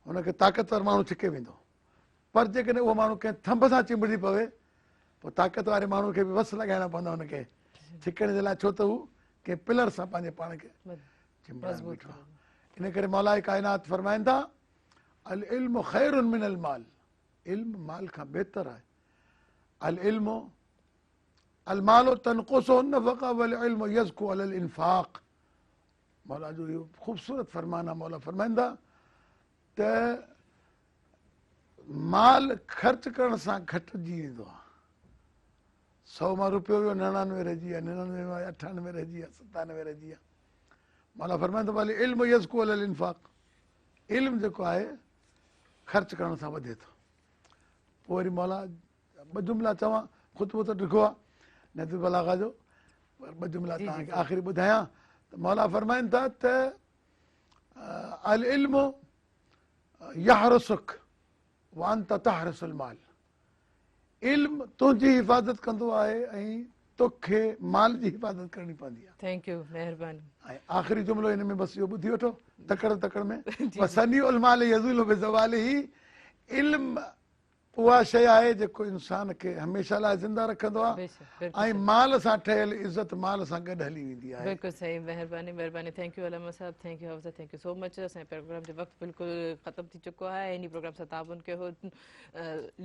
هن کي طاقتور ماڻهو ڇڪي ويندو، پر جيڪڏهن اهو ماڻهو ڪنهن ٿنڀ سان چنبڙي پوي، پوء طاقت واري ماڻهو کي به وس لڳائڻا پوندا هن کي ڇڪڻ جي لاء، ڇو ته هو ڪنهن پلر سان پنهنجي پاڻ کي چنبڙائي بيٺو آهي. ان ڪري مولاء ڪائنات فرمائن ٿا، العلم خير من المال، علم مال کان بهتر آهي. العلم المال تنقصه النفقه والعلم يزكو على الانفاق. مولا جو اهو خوبصورت فرمان آهي. مولا فرمائن ٿا ته مال خرچ ڪرڻ سان گهٽجي ويندو آهي. 100 مان روپيو ويو 99 رهجي ويا، 99 مان 98 رهجي ويا، 97 رهجي ويا. مولا فرمائن ٿا والعلم يزڪو علي الانفاق، علم جيڪو آهي خرچ ڪرڻ سان وڌي ٿو. پوء وري مولا ٻه جملا چوان، خطبو ته ڊگهو آهي نهج البلاغه جو، پر ٻه جملا توهان کي آخري ٻڌايان ته مولا فرمائن ٿا ته العلم يحرسک وانت تحرس المال علم تنهنجي حفاظت ڪندو آهي ۽ توکي مال جي حفاظت ڪرڻي پوندي آهي. Thank you مهرباني. ۽ آخري جملو ان ۾ بس اهو ٻڌي وٺو تڪڙ تڪڙ ۾ وصنيع المال يزول بزواله علم اها شيء آهي جيڪو انسان کي هميشه لاء زنده رکندو آهي ۽ مال سان ٺهيل عزت مال سان گڏ هلي ويندي آهي. بلڪل صحيح مهرباني مهرباني thank you علامه صاحب thank you Hafiz thank you so much اسان جي پروگرام جو وقت بلڪل ختم ٿي چڪو آهي انهي پروگرام سان تعاون ڪيو هو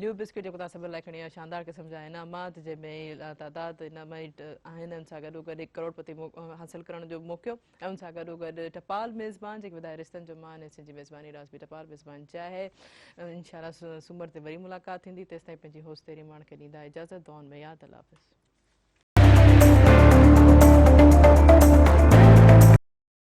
ليو بسڪٽ جيڪو توهان سڀن لاء کڻي آيو شاندار قسم جا انعامات جنهن ۾ لاتعداد انعام آهن ان سان گڏو گڏ هڪ ڪروڙ پتي حاصل ڪرڻ جو موقعو ۽ ان سان گڏو گڏ ٽپال ميزبان جيڪي وڌائي رشتن جو مان ۽ سنڌ جي ميزباني رازبي ٽپال ميزبان چاهي انشاء الله سومر تي وري ملاقات ٿيندي تيستائين پنهنجي هوست تيري ماڻ کي ڏيندا اجازت دعائن ۾ ياد الله حافظ.